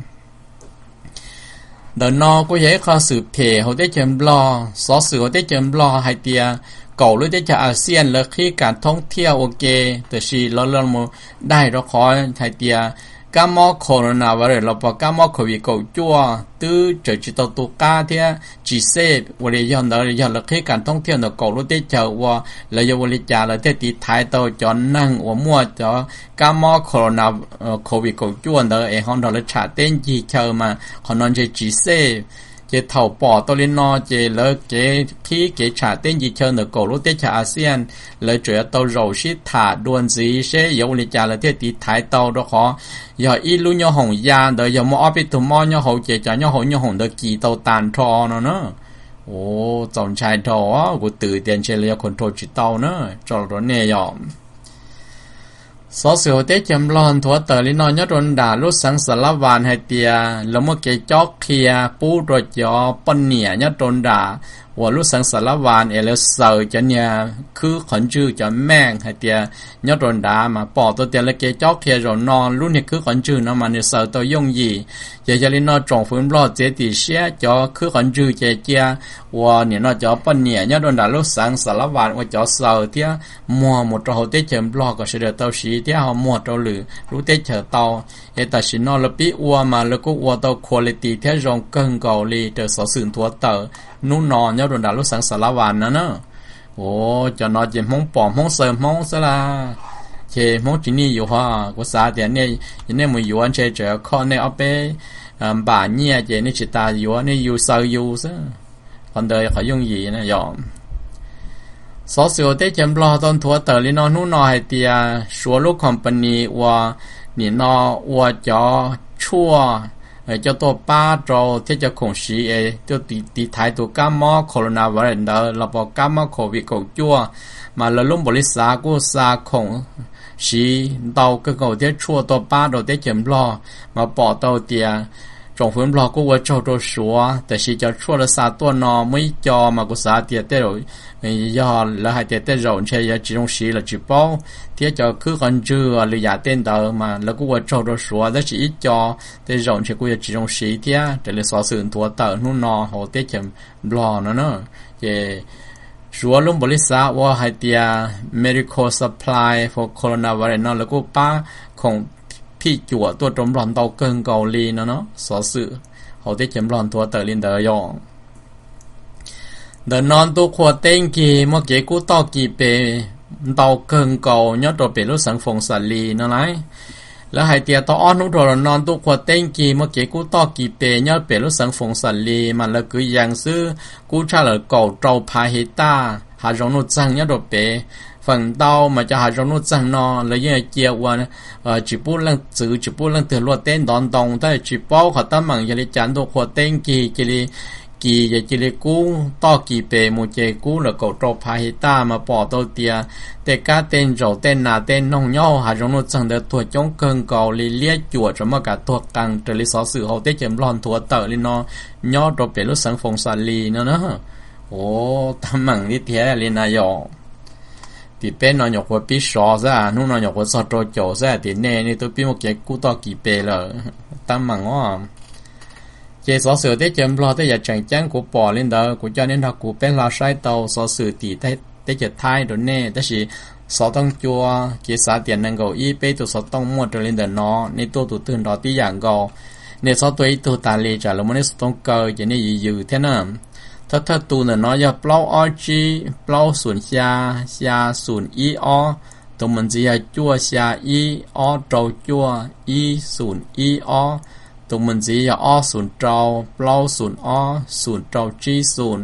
Ntawm no kuj yog ib qho xwm phem hauv teb chaws Nplog. Xov xwm hauv teb chaws Nplog hais tias kaum lub teb chaws ASEAN lawv qhib kas thoob thiaj ua ke, tiam sis lawv mus daig rau qhov hais tias kab mob coronavirus los pom kab mob covid kaum cuaj twb tseem tsis tau tu qab thiab tsis safe ua li yog ntawd, yog lawv qhib kas thoob thiaj ntawm kaum lub teb chaws ua, lawv yuav ua li cas lawv thiaj tiv thaiv tau cov neeg uas muaj cov kab mob corona, covid kaum cuaj ntawd es ho nrog lawv tsham teb ncig chaw mas qhov no ntshe tsis safe. Ces thaum pom tau li no ces lawv kev qhib kev tsham teb ncig chaw ntawm kaum lub teb chaws ASEAN, lawv tseem yuav tau zaum sib tham dua ntxiv seb yuav ua li cas lawv thiaj tiv thaiv tau, rau qhov yog ib lub nyoob hoom ya ntawd yog muaj ob peb tug mob nyob hauv ces cov nyob hauv nyoob hoom ntawd kis tau tas nrho no na. Ua, txaus ntshai dhau, kuv twm tias ntshe lawv yuav control tsis tau na, tso los rau nej yom. Xov xwm hauv teb chaws Nplog nthuav tawm li no nyob rau nram lub xeev Xas Las Vas hais tias lawv muaj kev cob qhia pub rau cov poj niam nyob rau nram uas lub xeev Xas Las Vas es lawv xaws cov niag khwb qhov ntswg cov mask hais tias nyob rau nrad mas pom tau tias lawv kev cob qhia zaum no lub niag khwb qhov ntswg no mas nws xaws tau yooj yim. Ces yog li no tsoom fwv Nplog txiav txim siab cov khwb qhov ntswg ces cia uas nim no cov poj niam nyob rau nram lub xeev Xas Las Vas ua cov xaws thiab muag mus rau hauv teb chaws Nplog kom sawv daws tau siv thiab ho muag rau lwm lub teb chaws tau. Es tam sim no lawv pib ua mas lawv kuj ua tau quality thiab zoo kawg nkaus li raws xov xwm nthuav tawm hnub no nyob rau nram lub xeev Xas Las Vas no na. Ua, cov no ces Hmoob pom Hmoob xaws Hmoob xwb las, ces Hmoob tsis nij yuav. Kuv xav tias nej, yog nej mus yuav ntshe tseem yuav kho nej ob peb npam nyiaj ces nej tsis tas yuav, nej yus xaws yus xwb. Qhov ntawd qhov yooj yim na yom. Xov xwm hauv teb chaws Nplog tau nthuav tawm li no hnub no hais tias Suav lub company uas nim no ua cov tshuaj coj tuaj pab rau thiab cov khoom siv es tuaj tiv thaiv tus kab mob coronavirus ntawd los pom kab mob covid kaum cuaj, mas lawv lub npaum li xav kuj xa khoom siv ntau kawg nkaus thiab tshuaj tuaj pab rau teb chaws Nplog, mas pom tau tias tsoom fwv Nplog kuj ua tsaug rau Suav, tiam sis cov tshuaj lawv xa tuaj no muaj ib co mas kuv xav tias tej zaum yog lawv hais tias tej zaum ntshe yuav tsis zoo siv los tsis paub, thiab cov khwb qhov ntswg lwm yam tej ntawd mas lawv kuj ua tsaug rau Suav, tab sis ib co tej zaum ntshe kuj yuav tsis zoo siv thiab raws li xov xwm nthuav tawm hnub no hauv teb chaws Nplog no na. Ces Suav lub npaum li xav ua hais tias medical supply for coronavirus no lawv kuj pab khoom phij cuam tuaj rau Nplog ntau kawg nkaus li no no. Xov xwm hauv teb chaws Nplog nthuav tawm li ntawd yom. Ntawm no ntuj qhua teb nkig muaj kev kub toj kis pes ntau kawg nkaus nyob rau pem lub xeev Foos Xas Lis no lauj. Lawv hais tias tau ob hnub dhau los no ntuj qhua teb nkig muaj kev kub toj kis pes nyob pem lub xeev Foos Xas Lis mas lawv kwv yees xwb kub tshaj lawm kaum rau phav his taj hav zoov nuj txeeg nyob rau pem. Feem ntau mas cov hav zoov nuj txeeg no lawv yeej cia ua tsis pub leej txwv tsis pub leej twg luaj teb ntov ntoo, tab sis tsis paub qhov teeb meem yog li cas ntuj qhua teb nkig cia li kis ces cia li kub toj kis pes mus ces kub lawm kaum rau phav his taj mas pom tau tias tej kab tej ntsaum tej nas tej noog nyob hauv hav zoov nuj txeeg ntawd tuag coob kawg nkaus li, liab cuam tseem muaj kam tuag qees raws li xov xwm hauv teb chaws Nplog nthuav tawm li no nyob rau pem lub xeev Foos Xas Lis no na. Ua, teeb meem li tiag li na yom. Tim peb no nyuam qhuav pib sov xwb, hnub no nyuam qhuav txog rau caum xwb, tim nej nej twb pib muaj kev kub toj kis pes lawm. Teeb meem os. Ces xov xwm teb chaws Nplog tej yam tseem ceeb kuv pom li ntawd kuv coj nej nrog kuv peb hlo saib tau xov xwm tim teb chaws Thaib rau nej, tab sis xov tooj cua, kev xav tias nees nkaum ib peb tug xov tooj muaj raws li ntawm no, nej tuaj tus twg nrov tib yam nkaus. Nej txhob tuaj ib tug tas li tsam lawv muab nej xov tooj kaw ces nej yws yws thiab na. Thawj thawj tus ntawm no yog plaub ob tsib plaub xoom xya xya xoom ib ob, Tus mus ntxiv yog cuaj xya ib ob rau cuaj ib xum ib ob. Tus mus ntxiv yog ob xum rau plaub xum ob xum rau tsib xum.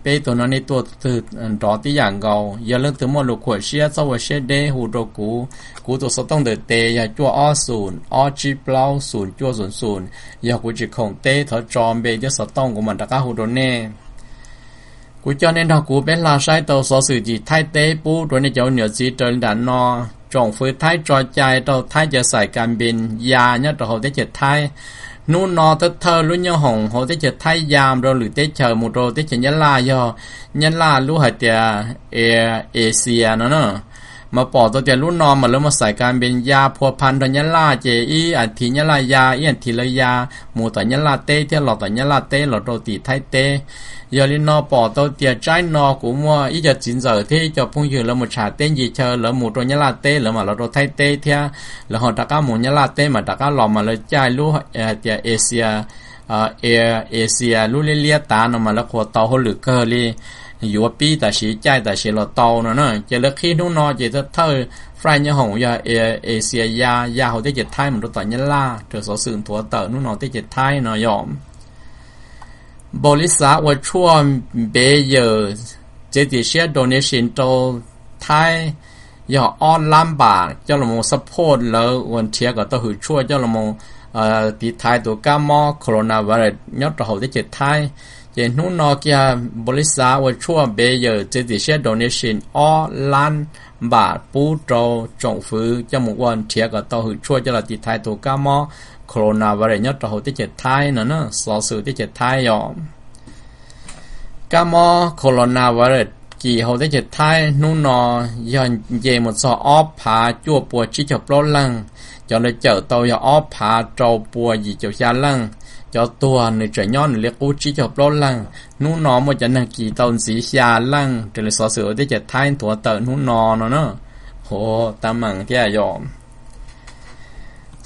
Peb tug no nej tuaj twg nrov tib yam nkaus. Yog leej twg muaj lus khuam siab txhob ua siab deb hu rau kuv. Kuv tus xov tooj ntawm tes yog cuaj ob xum ob tsib plaub xum cuaj xum xum. Yog kuv tsis khoom teb thov tso npe thiab xov tooj kuv mam rov qab hu rau nej. Kuv coj nej nrog kuv peb hla saib tau xov xwm tim Thaib teb pub rau nej cov niam txiv raws li nram no. Tsoom fwv Thaib tso cai rau Thaib cov xais kas npees ya nyob rau hauv teb chaws Thaib. Hnub no thawj thawj lub nyooj hoom hauv teb chaws Thaib ya rau lwm teb chaws mus rau teb chaws Nyab Laj yog Nyab Laj lub hais tias Air Asia no na. Mas pom tau tias lub no mas lawv muaj xais kas npees ya phua pha nrog Nyab Laj ces ib as thiv Nyab Laj ya ib as thiv lawv ya mus tom Nyab Laj teb thiab los tom Nyab Laj teb los rau tim Thaib teb. Yog li no pom tau tias tsaib no kuv muaj ib co txiv ntxawm thiab ib co phooj ywg lawv mus tsham teb ncig chaw lawv mus rau Nyab Laj teb lawv mam los rau Thaib teb thiab lawv ho rov qab mus Nyab Laj teb mas rov qab los mas lawv caij lub hais tias Asia, Air Asia lub liab liab tav no mas lawv qhuas tau hauj lwm kawg li. Yuav pib tam sim caij tam sim los tau no na ces lawv qhib hnub no ces thawj thawj flight nyooj hoom yog Air Asia ya ya hauv teb chaws Thaib mus rau tom Nyab Laj raws xov xwm nthuav tawm hnub no teb chaws Thaib no yog. Npaum li xav ua tshuaj npev yawm txiav txim siab donation rau Thaib yog ob lab npam coj los support lawv uas nrhiav kom tau hwm tshuaj coj los tiv thaiv tus kab mob coronavirus nyob rau hauv teb chaws Thaib. Ces hnub no kiag npaum li xav ua tshuaj npev yawm txiav txim siab donation ob lab npam pub rau tsoom fwv coj mus ua nrhiav kom tau hwm tshuaj coj los tiv thaiv tus kab mob coronavirus nyob rau hauv teb chaws Thaib no na. Xov xwm teb chaws Thaib yog kab mob coronavirus kis hauv teb chaws Thaib hnub no yog nce mus txog ob phav cuaj pua tsib caug plaub leej. Cov lawv cawm tau yog ob phav rau pua yim caum xya leej. Cov tuag nws tseem nyob nws li qub tsib caug plaub leej. Hnub no muaj cov neeg kis tau ntxiv xya leej raws li xov xwm hauv teb chaws Thaib nthuav tawm hnub no no na. Hov, tag meem thiab yog.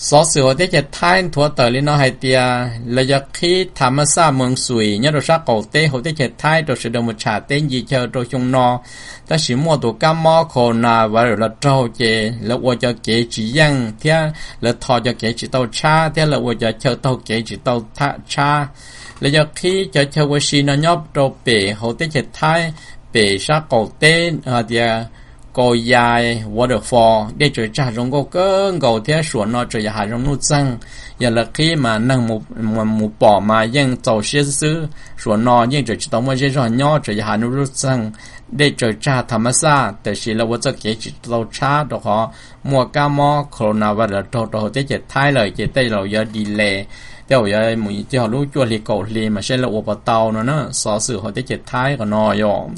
Xov xwm hauv teb chaws Thaib nthuav tawm li no hais tias lawv yuav qhib Thammasat Moon Sui nyob rau sab qaum teb hauv teb chaws Thaib rau sawv daws mus tsham teb ncig chaw rau xyoo no. Tab sis muaj tus kab mob coronavirus los raug ces lawv ua cov kev tsis yeej thiab lawv tho cov kev tsis tau tshab thiab lawv ua cov chaw taug kev tsis tau tshab. Lawv yuav qhib cov chaw ua si no nyob rau pem hauv teb chaws Thaib, pem sab qaum teb hais tias Kauyai Waterfall, dej tsaws tsag zoo nkauj kawg nkaus thiab suam no tseem yog hav zoov nuj txeeg. Yog lawv qhib mas neeg mus pom mas yeej txaus siab xwb xwb. Suam no yeej tseem tsis tau muaj zej zog nyob, tseem yog hav zoov nuj txeeg, dej tsaws tsag Thammasat, tiam sis lawv ua txoj kev tsis tau tshab rau qhov muaj kab mob coronavirus los raug rau hauv teb chaws Thaib lawm ces tej zaum yuav delay, tej zaum yuav mus txog lub cuaj hli kaum hli mas saib lawv ua puas tau no na. Xov xwm hauv teb chaws Thaib qhov no yog.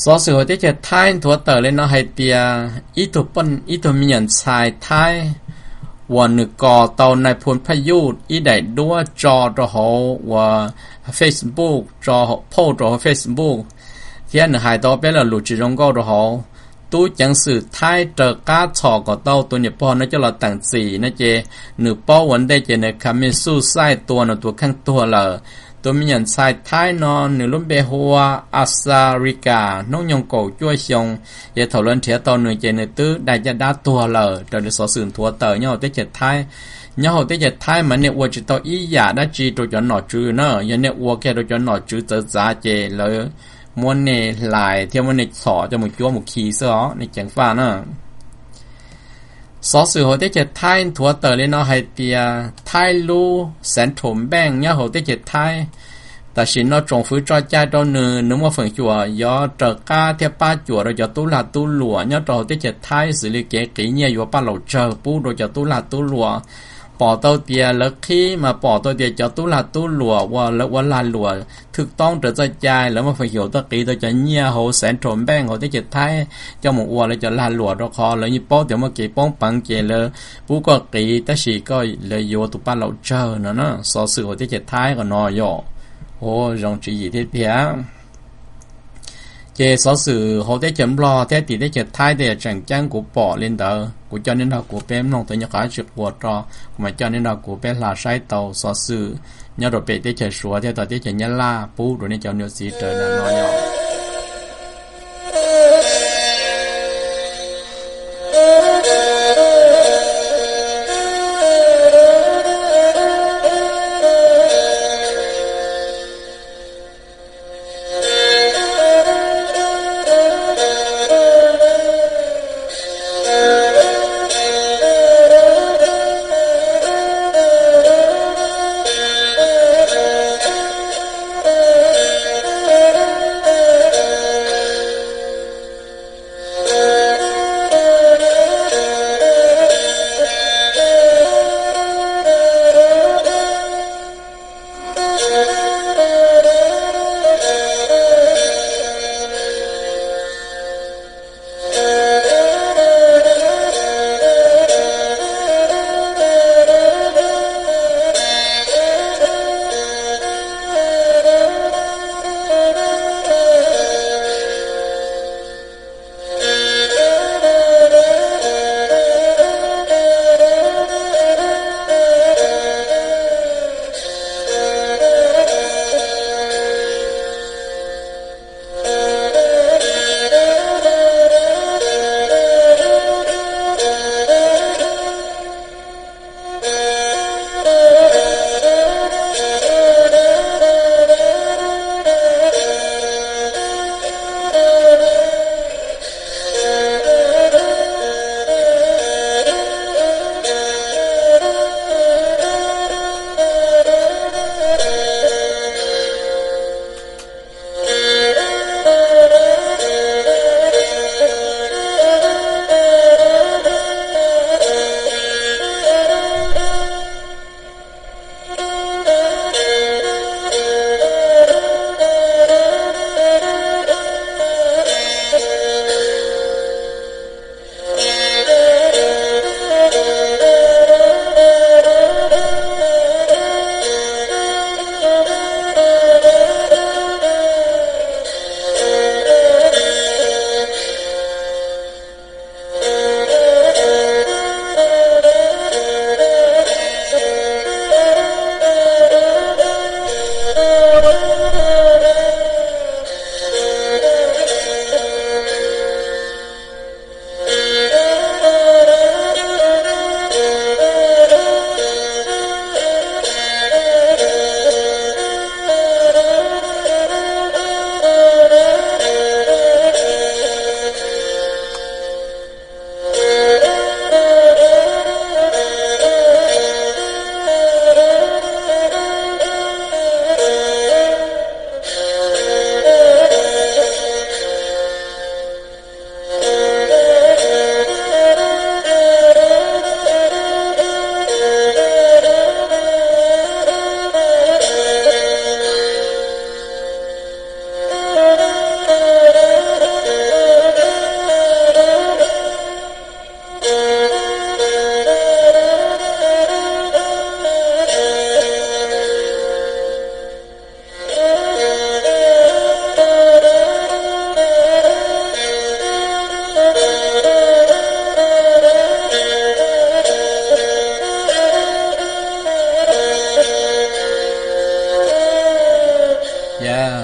Xov xwm hauv teb chaws Thaib nthuav tawm li no hais tias ib tug, ib tug me nyuam ntxhais Thaib uas nws kos tau nais phoo phaj yuj ib daim duab tso rau hauv uas Facebook, tso post rau hauv Facebook, thiab nws hais tau peb lo lus tsis zoo nkauj rau hauv. Tub ceev xwm Thaib raws qab txhom kom tau tus niam pog no coj los teem txim no ces nws paub ua ntej ces nws kham me xuj xaij tua nws tus kheej tuag lawm. Tus me nyuam ntxhais Thaib no nws lub npe hu ua Asarika, hnub nyoog kaum cuaj xyoo, ces thaum lawv nrhiav tau nws ces nws twb dai caj dab tuag lawm raws li xov xwm nthuav tawm nyob hauv teb chaws Thaib. Nyob hauv teb chaws Thaib mas nej ua tsis tau ib yam dab tsi rau cov nom tswv na, yog nej ua kiag rau cov nom tswv txawv txav ces lawv muab nej hlais thiab muab nej txhom coj mus cuab mus khi xwb os, nej ceev faj na. Xov xwm hauv teb chaws Thaib nthuav tawm li no hais tias Thaib lub Central Bank nyob hauv teb chaws Thaib tam sim no tsoom fwv tso cai rau nws, nws muaj feem xyuam yuav raws qab thiab pab cuam rau cov tub lag tub luam nyob rau hauv teb chaws Thaib xws li kev qiv nyiaj yuav paj laum tsawg pub rau cov tub lag tub luam. Pom tau tias lawv qhib mas pom tau tias cov tub lag tub luam uas lawv ua lag luam thwj toob raws txoj cai lawv muaj feem xyuam tuaj qiv tau cov nyiaj hauv Central Bank hauv teb chaws Thaib coj mus ua lawv cov lag luam rau qhov lawv yeej paub tias muaj kev poob peev ces lawv pub koj qiv tab sis koj, lawv yuav tus paj laum tsawg no na. Xov xwm hauv teb chaws Thaib qhov no yog, ua zoo tswv yim thiab tiag. Ces xov xwm hauv teb chaws Nplog thiab tim teb chaws Thaib tej yam tseem ceeb kuv pom li ntawd kuv coj nej nrog kuv peb mloog tau nyob qhov tsis quas rau, kuv mam coj nej nrog kuv peb hla saib tau xov xwm nyob rau pem teb chaws Suav thiab tau teb chaws Nyab Laj pub rau nej cov niam txiv raws li no yog.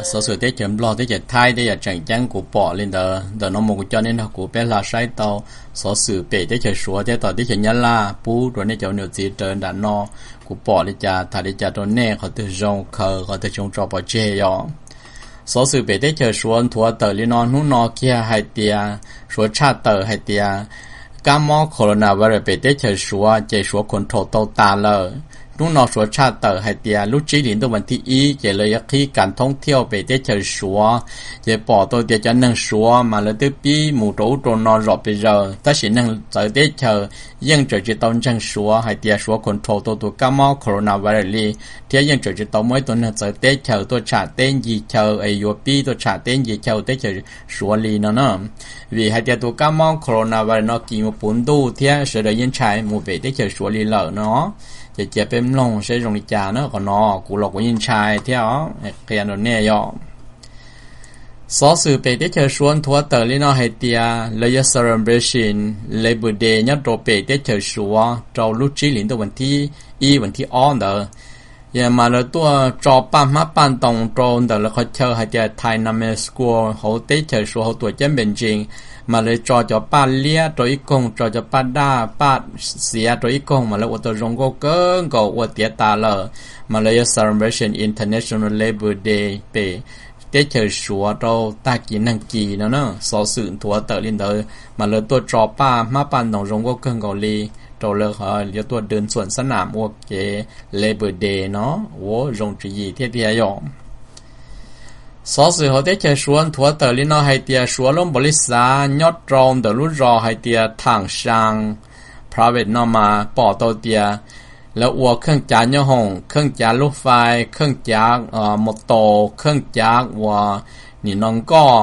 Xov xwm teb chaws Nplog, teb chaws Thaib, tej yam tseem ceeb kuv pom li ntawd. Ntawm no mus kuv coj nej nrog kuv peb hla saib tau xov xwm pem teb chaws Suav thiab tom teb chaws Nyab Laj pub rau nej cov niam txiv raws nram no. Kuv pom li cas tham li cas rau nej, qhov twg zoo khaws, qhov twg tsis zoo tso pov tseg yom. Xov xwm pem teb chaws Suav nthuav tawm li no hnub no kiag hais tias Suav tshaj tawm hais tias kab mob coronavirus pem teb chaws Suav ces Suav control tau tas lawm. Hnub no Suav tshaj tawm hais tias lub tsib hlis ntuj vas thib ib ces lawv yuav qhib kas thoob thiaj pem teb chaws Suav. Ces pom tau tias cov neeg Suav mas lawv twb pib mus rau ub rau no zom pes zaws, tab sis neeg txawv teb chaws yeej tseem tsis tau ntseeg Suav hais tias Suav control tau tus kab mob coronavirus li, thiab yeej tseem tsis tau muaj ib tug neeg txawv teb chaws tuaj tsham teb ncig chaw es yuav pib tuaj tsham teb ncig chaw teb chaws Suav li no na. Vim hais tias tus kab mob coronavirus no kis mus puv ntuj thiab sawv daws yeej ntshai mus pem teb chaws Suav li lawm no. Ces cia peb mloog saib zoo li cas na, qhov no kuv los kuv yeej ntshai thiab os, qhia rau nej yom. Xov xwm pem teb chaws Suav nthuav tawm li no hais tias lawv yuav celebration Labor Day nyob rau pem teb chaws Suav rau lub tsib hlis ntuj vas thib ib vas thib ob ntawd. Mas lawv tuaj tso paj hmab paj ntoo rau ntawm lawv qhov chaw hais tias Tiananmen Square hauv teb chaws Suav hauv tuam ceeb Beijing, mas lawv tso cov paj liab rau ib koog, tso cov paj daj paj xiav rau ib koog, mas lawv ua tau zoo nkauj kawg nkaus ua tiav tas lawm. Mas lawv yuav celebration International Labor Day pem teb chaws Suav rau tag kis neeg kis no na. Xov xwm nthuav tawm li ntawd mas lawv tuaj tso paj hmab paj ntoo zoo nkauj kawg nkaus li rau lawv yuav tuaj dwv ntxhuam xab nam ua kev Labor Day no, ua zoo tswv yim thiab tiag yom. Xov xwm hauv teb chaws Suav nthuav tawm li no hais tias Suav lub npaum li xav nyob rau ntawm lub zos hais tias Tham Xas Province no mas pom tau tias lawv ua kheej cav nyooj hoom, kheej cav lub fais, kheej cav mus taus, kheej cav ua nim no nkoj.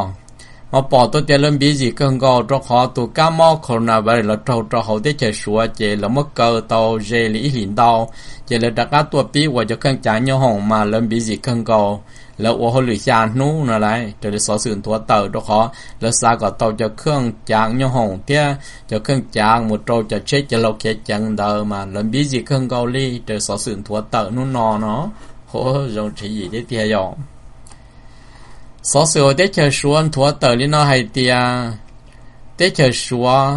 Mas pom tau tias lawv npiv zim kawg nkaus rau qhov tus kab mob coronavirus los raug rau hauv teb chaws Suav ces lawv muab kaw tau ze li ib hlis ntau, ces lawv rov qab tuaj pib ua cov kheej cav nyooj hoom mas lawv npiv zim kawg nkaus. Lawv ua hauj lwm xya hnub no lawm, raws li xov xwm nthuav tawm, rau qhov lawv xav kom tau cov kheej cav nyooj hoom thiab cov kheej cav mus rau cov tsheb cav laus khiav ceev ntawd mas lawv npiv zim kawg nkaus li raws xov xwm nthuav tawm hnub no no. Ua zoo tswv yim thiab tiag yom. Xov xwm hauv teb chaws Suav nthuav tawm li no hais tias teb chaws Suav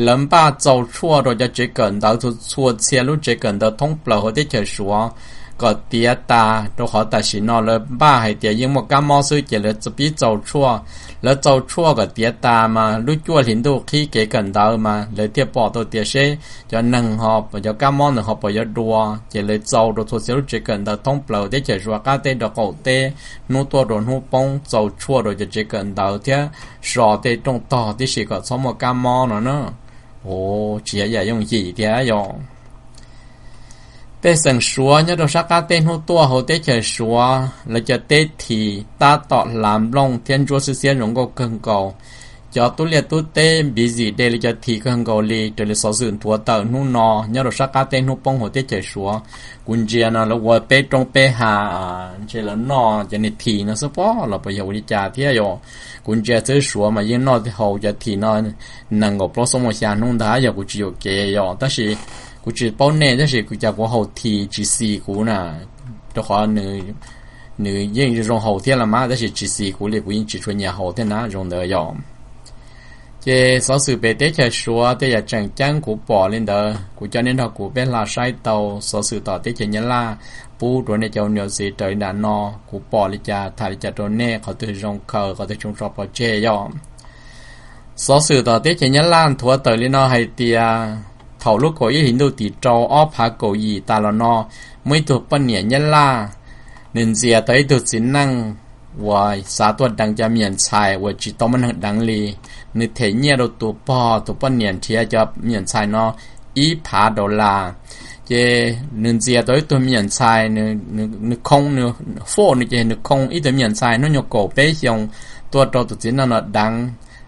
lawv npaj txaus tshuaj rau cov tsev kawm ntawv, txhua txhua txhia lub tsev kawm ntawv thoob plaws hauv teb chaws Suav kom tiav tas, rau qhov tam sim no lawv npaj hais tias yeej muaj kab mob xwb ces lawv pib txaus tshuaj. Lawv txaus tshuaj kom tiav tas mas lub cuaj hlis ntuj qhib kev kawm ntawv mas lawv thiaj pom tau tias seb cov neeg ho, cov kab mob ntawd ho puas yuav dua, ces lawv txaus rau txhua txhia lub tsev kawm ntawv thoob plaws teb chaws Suav qab teb rau qaum teb, hnub tuaj rau hnub poob, txaus tshuaj rau cov tsev kawm ntawv thiab so tej rooj tog tib si kom txhob muaj kab mob no na. Ua tsis yog yam yooj yim thiab yom. Pej xeem Suav nyob rau sab qab teb hnub tuaj hauv teb chaws Suav lawv cov teb this tab tom hlav nplooj thiab ntsuab xwb xiab zoo nkauj kawg nkaus. Cov tub liaj tub teb npiv zim de li cov this kawg nkaus li raws li xov xwm nthuav tawm hnub no nyob rau sab qab teb hnub poob hauv teb chaws Suav. Kuv ntsia no lawv ua peb roob peb hav, ntshe lawv noj cov niag this no xwb pob los puas yog ua li cas thiab yom. Kuv ntsia xwb Suav mas yeej noj haus cov this no nees nkaum plaub xuab moos xya hnub ntag yog kuv tsis yuam kev yom, tab sis kuv tsis paub nej tab sis kuv cas kuv haus this tsis xis kuv na, rau qhov nws yeej zoo haus thiab los mas tab sis tsis xis kuv li, kuv yeej tsis tshua nyiam haus thiab na, zoo ntawd yom. Ces xov xwm pem teb chaws Suav tej yam tseem ceeb kuv pom li ntawd kuv coj nej nrog kuv peb hla saib tau. Xov xwm tom teb chaws Nyab Laj pub rau nej cov niam txiv raws li nram no, kuv pom li cas tham li cas rau nej, qhov twg zoo khaws qhov twg tsis zoo tso pov tseg yom. Xov xwm tom teb chaws Nyab Laj nthuav tawm li no hais tias thaum lub kaum ib hlis ntuj tim rau ob phav kaum yim tas los no, muaj ib tug poj niam Nyab Laj, nws ntxias tau ib tug txiv neej uas xav tuaj deev cov me nyuam ntxhais uas tsis tau muaj neeg deev li. Nws them nyiaj rau tus pog, tus poj niam nrhiav cov me nyuam ntxhais no ib phav dollar. Ces nws ntxias tau ib tug me nyuam ntxhais, nws khoo, nws foj nws ces nws khoo ib tug me nyuam ntxhais hnub nyoog kaum peb xyoos tuaj rau tus txiv neej no deev.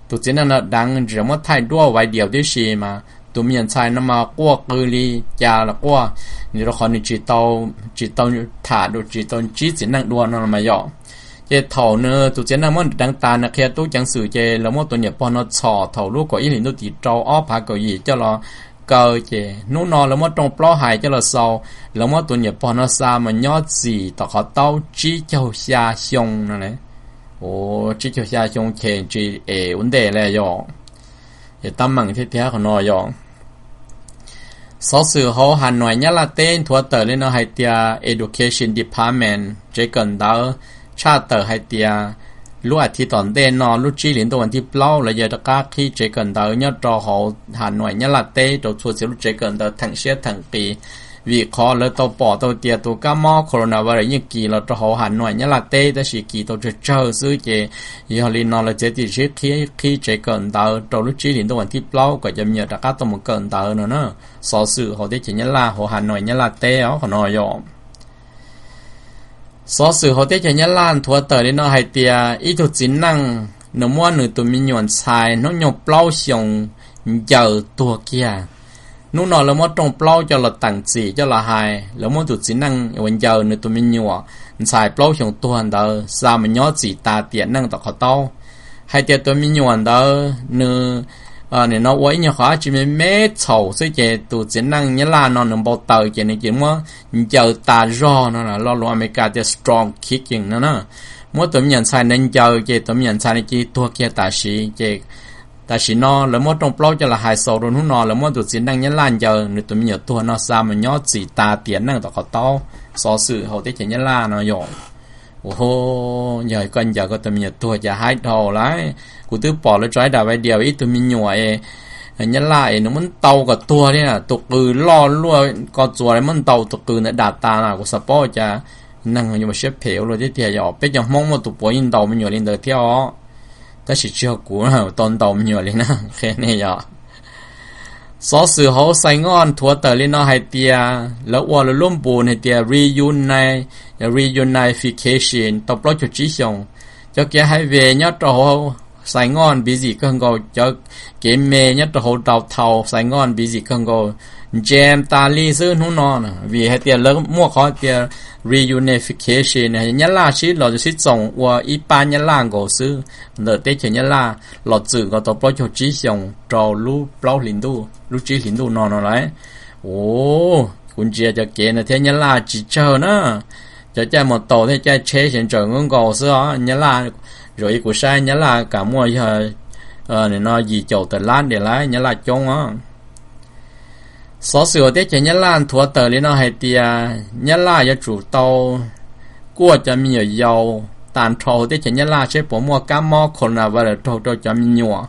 Tus txiv neej no deev tseem muab thaij duab vaiv diaus tib si mas tus me nyuam ntxhais no mas quaj qw li cas los quaj, nws rau qhov nws tsis tau, tsis tau tham dua, tsis tau ntsib txiv neej dua no los mas yom. Ces thaum nws tus txiv neej muab nws deev tas, nws qhia tub ceev xwm ces lawv muab tus niam pog no txhom thaum lub kaum ib hlis ntuj tim rau ob phav kaum yim coj los kaw ces hnub no lawv muab rooj plaub hais coj los xaus, lawv muab tus niam pog no xa mus nyob txim tom qhov taub tsib caug xya xyoo no. Ua tsib caug xya xyoo ces tsis es ua ntej li yog. Ces tab meeg thiab tiag qhov no yog. Xov xwm hauv Hà Nội Nyab Laj teb nthuav tawm li no hais tias Education Department tsev kawm ntawv tshaj tawm hais tias lub as thiv tom ntej no lub tsib hlis ntuj vas thib plaub lawv yuav rov qab qhib tsev kawm ntawv nyob rau hauv Hà Nội Nyab Laj teb rau txhua txhia lub tsev kawm ntawv theem siab theem qis, vim qhov lawv tau pom tau tias tus kab mob coronavirus yeej kis los rau hauv Hà Nội Nyab Laj teb tab sis kis tau tsawg tsawg xwb ces yog li no lawv txiav txim siab qhib tsev kawm ntawv rau lub tsib hlis ntuj vas thib plaub kom cov me nyuam rov qab tau mus kawm ntawv no na. Xov xwm hauv teb chaws Nyab Laj hauv Hà Nội Nyab Laj teb os qhov no yog. Xov xwm hauv teb chaws Nyab Laj nthuav tawm li no hais tias ib tug txiv neej nws muab nws tus me nyuam ntxhais hnub nyoog plaub xyoos ncaws tuag kiag. Hnub no lawv muab rooj plaub coj los teem txim coj los hais, lawv muab tus txiv neej uas ncaws nws tus me nyuam ntxhais plaub xyoos tuag ntawd xa mus nyob txim tas tiam neej tom qhov taub. Hais tias tus me nyuam ntawd nws nim no ua ib nyuag qhov dab tsi me me txhaum xwb ces tus txiv neej Nyab Laj no nws npau taws ces nws cia muab ncaws tas zog no, lo lus Amelikas tias strong kicking no na. Muab tus me nyuam ntxhais ntawd ncaws ces tus me nyuam ntxhais no cia tuag kiag tam sim ces tam sim no lawv muab rooj plaub coj los hais xaus rau hnub no lawv muab tus txiv neej Nyab Laj ncaws nws tus me nyuam tuag no xa mus nyob txim tas tiam neej tom qhov taub. Xov xwm hauv teb chaws Nyab Laj no yog. Ua ho, yog koj ncaws koj tus me nyuam tuag cas haib dhau lawm. Kuv twb pom lawv tso ib daim video ib tug me nyuam es Nyab Laj es nws muab ntaus kom tuag li, tus qws loj luaj ko txuas muab ntaus tus qws ntawd dam tas na, kuv xav paub cas neeg yuav mus siab phem ua luaj thiab tiag. Yog peb cov Hmoob muaj tus puav yeej ntaus me nyuam li ntawd thiab os, tab sis tsis yog kuv tau ntaus me nyuam li na, qhia nej yog. Xov xwm hauv Sài Gòn nthuav tawm li no hais tias lawv ua lawv lub npus hais tias reuni-, reunification tau plaub caug tsib xyoos. Cov kev highway nyob rau hauv Sài Gòn busy kawg nkaus, cov kev me nyob rau hauv downtown Sài Gòn busy kawg nkaus, jam tas li xwb hnub no, vim hais tias lawv muaj qhov tias reunification, Nyab Laj sib los sib txoos ua ib pab Nyab Laj nkaus xwb ntawm teb chaws Nyab Laj los txwm nkaus tau plaub caug tsib xyoos rau lub plaub hlis ntuj, lub tsib hlis ntuj no no lauj. Ua, kuv ntsia cov kev no thiab Nyab Laj tsis tsawg na, cov caij mus taus thiab caij tsheb xyov ntsaws nkaus nkaus xwb os. Nyab Laj, zaum ib kuv saib Nyab Laj kam muaj yog no yim caum tawm lab ntiag lauj, Nyab Laj coob os. Xov xwm hauv teb chaws Nyab Laj nthuav tawm li no hais tias Nyab Laj yuav tsum tau kuaj cov me nyuam yaus tag nrho hauv teb chaws Nyab Laj seb puas muaj kab mob coronavirus raug rau cov me nyuam.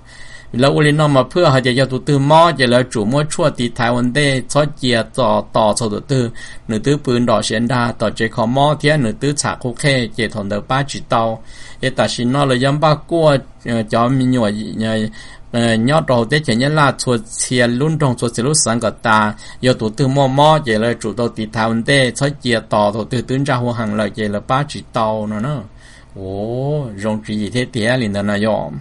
Lawv ua li no mas phwj hais tias yog tus twg mob ces lawv tsum muab tshuaj tiv thaiv ua ntej, txhob cia tos txog tus twg nws twb pw nrom siav nrag tom tsev kho mob thiab nws twb txham qhu qhej ces thaum ntawd pab tsis tau. Es tam sim no lawv yuav npaj kuaj cov me nyuam nyob rau hauv teb chaws Nyab Laj txhua txhia lub nroog txhua txhia lub xeev kom tas, yog tus twg muaj mob ces lawv tsum tau tiv thaiv ua ntej, txhob cia tos tus twg twb ntsaj hu hees lawm ces lawv pab tsis tau no na. Ua, zoo tswv yim thiab tiag li ntawd no yog.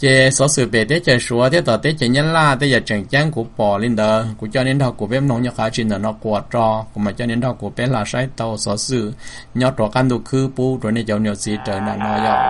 Ces xov xwm pem teb chaws Suav thiab tom teb chaws Nyab Laj tej yam tseem ceeb kuv pom li ntawd, kuv coj nej nrog kuv peb mloog nyob qhov tsis ntawm no quas rau, kuv mam coj nej nrog kuv peb hla saib tau xov xwm nyob rau qab ntuj khwb pub rau nej cov niam txiv raws nram no yog.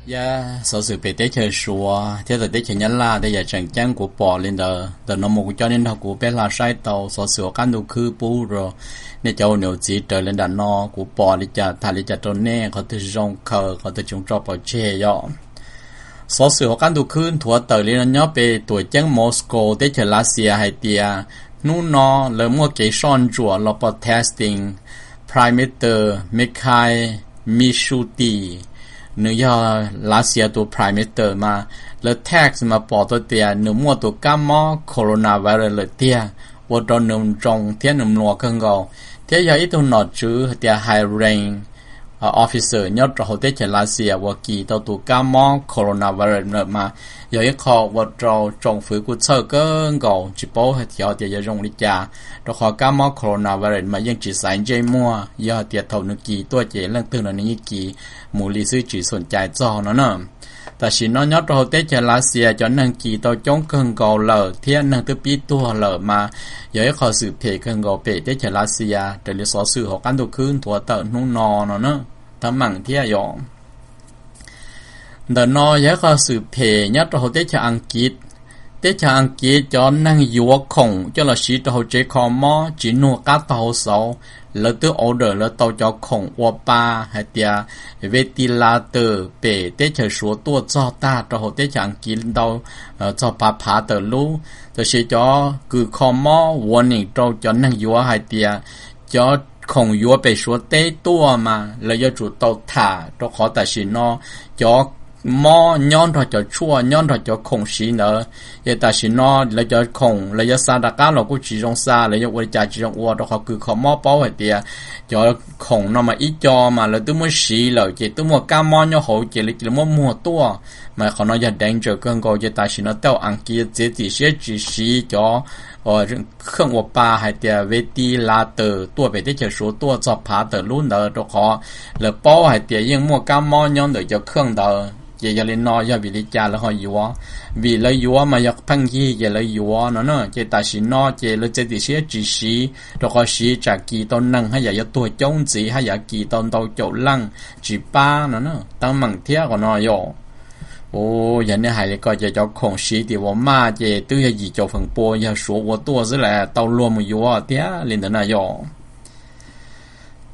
Yog xov xwm pem teb chaws Suav thiab tawm teb chaws Nyab Laj tej yam tseem ceeb kuv pom li ntawd. Ntawm no mus kuv coj nej nrog kuv peb hla saib tau xov xwm hauv qab ntuj khwb pub rau nej cov ua niam ua txiv raws li nram no kuv pom li cas tham li cas rau nej, qhov twg zoo khaws qhov twg tsis zoo tso pov tseg yom. Xov xwm hauv qab ntuj khwb nthuav tawm li no nyob pem tuam ceeb Moscow teb chaws Lav Xias hais tias hnub no lawv muaj kev soj ntsuam los pov testing Prime Minister Mikhail Mishustin, nws yog Lav Xias tus Prime Minister mas lawv test mas pom tau tias nws muaj tus kab mob coronavirus lawm tiag, ua rau nws ntsoov thiab nws mluas kawg nkaus, thiab yog ib tug nom tswv hais tias high rank officer nyob rau hauv teb chaws Lav Xias uas kis tau tus kab mob coronavirus lawm mas yog ib qho ua rau tsoom fwv kuj txhawj kawg nkaus tsis paub xyov tias yuav zoo li cas, rau qhov kab mob coronavirus mas yeej tsis xaiv ntsej muag, yog tias thaum nws kis tuaj ces leej twg los nws yeej kis mus li xwb tsis xom cai txog no na. Tam sim no nyob rau hauv teb chaws Lav Xias cov neeg kis tau coob kawg nkaus lawm thiab neeg twb pib tuag lawm mas yog ib qho xwm phem kawg nkaus pem teb chaws Lav Xias raws li xov xwm hauv qab ntuj khwb nthuav tawm hnub no no na. Teeb meem thiab yom. Ntawm no yog ib qho xwm phem nyob rau hauv teb chaws Askiv. Teb chaws Askiv cov neeg yuav khoom coj los siv rau hauv tsev kho mob tsis nug qab tog hauv xauv, lawv twb order lawv tau cov khoom ua pa hais tias ventilator pem teb chaws Suav tuaj txog tag rau hauv teb chaws Askiv ntau txog phav phav tawm lub, tab sis cov kws kho mob warning rau cov neeg yuav hais tias cov khoom yuav pem Suav teb tuaj mas lawv yuav tsum tau tham, rau qhov tam sim no cov mob nyob nrog cov tshuaj nyob nrog cov khoom siv ntawd, ces tam sim no lawv cov khoom lawv yuav xa rov qab los kuj tsis zoo xa, lawv yuav ua li cas tsis zoo ua, rau qhov kws kho mob paub hais tias cov khoom no mas ib co mas lawv twb muab siv lawm ces twb muaj kab mob nyob hauv ces lawv cia li muab muag tuaj, mas qhov no yog danger kawg nkaus, ces tam sim no tej Askiv txiav txim siab tsis siv cov kheej ua pa hais tias ventilator tuaj pem teb chaws Suav tuaj txog phav tawm lub ntawd, rau qhov lawv paub hais tias yeej muaj kab mob nyob ntawm cov kheej ntawd. Ces yog li no yog vim li cas lawv ho yuav? Vim lawv yuav mas yog pheej yig ces lawv yuav no na, ces tam sim no ces lawv txiav txim siab tsis siv, rau qhov siv tsam kis tau neeg haj yam yuav tuag coob ntxiv, haj yam kis tau ntau caum leej tsis pab no na. Teeb meem thiab qhov no yom. Yog nej hais li ko ces cov khoom siv tim Walmart ces twb yog yim caum feem pua yog Suav ua tuaj xwb las, tau luag mus yuav thiab li ntawd na yom.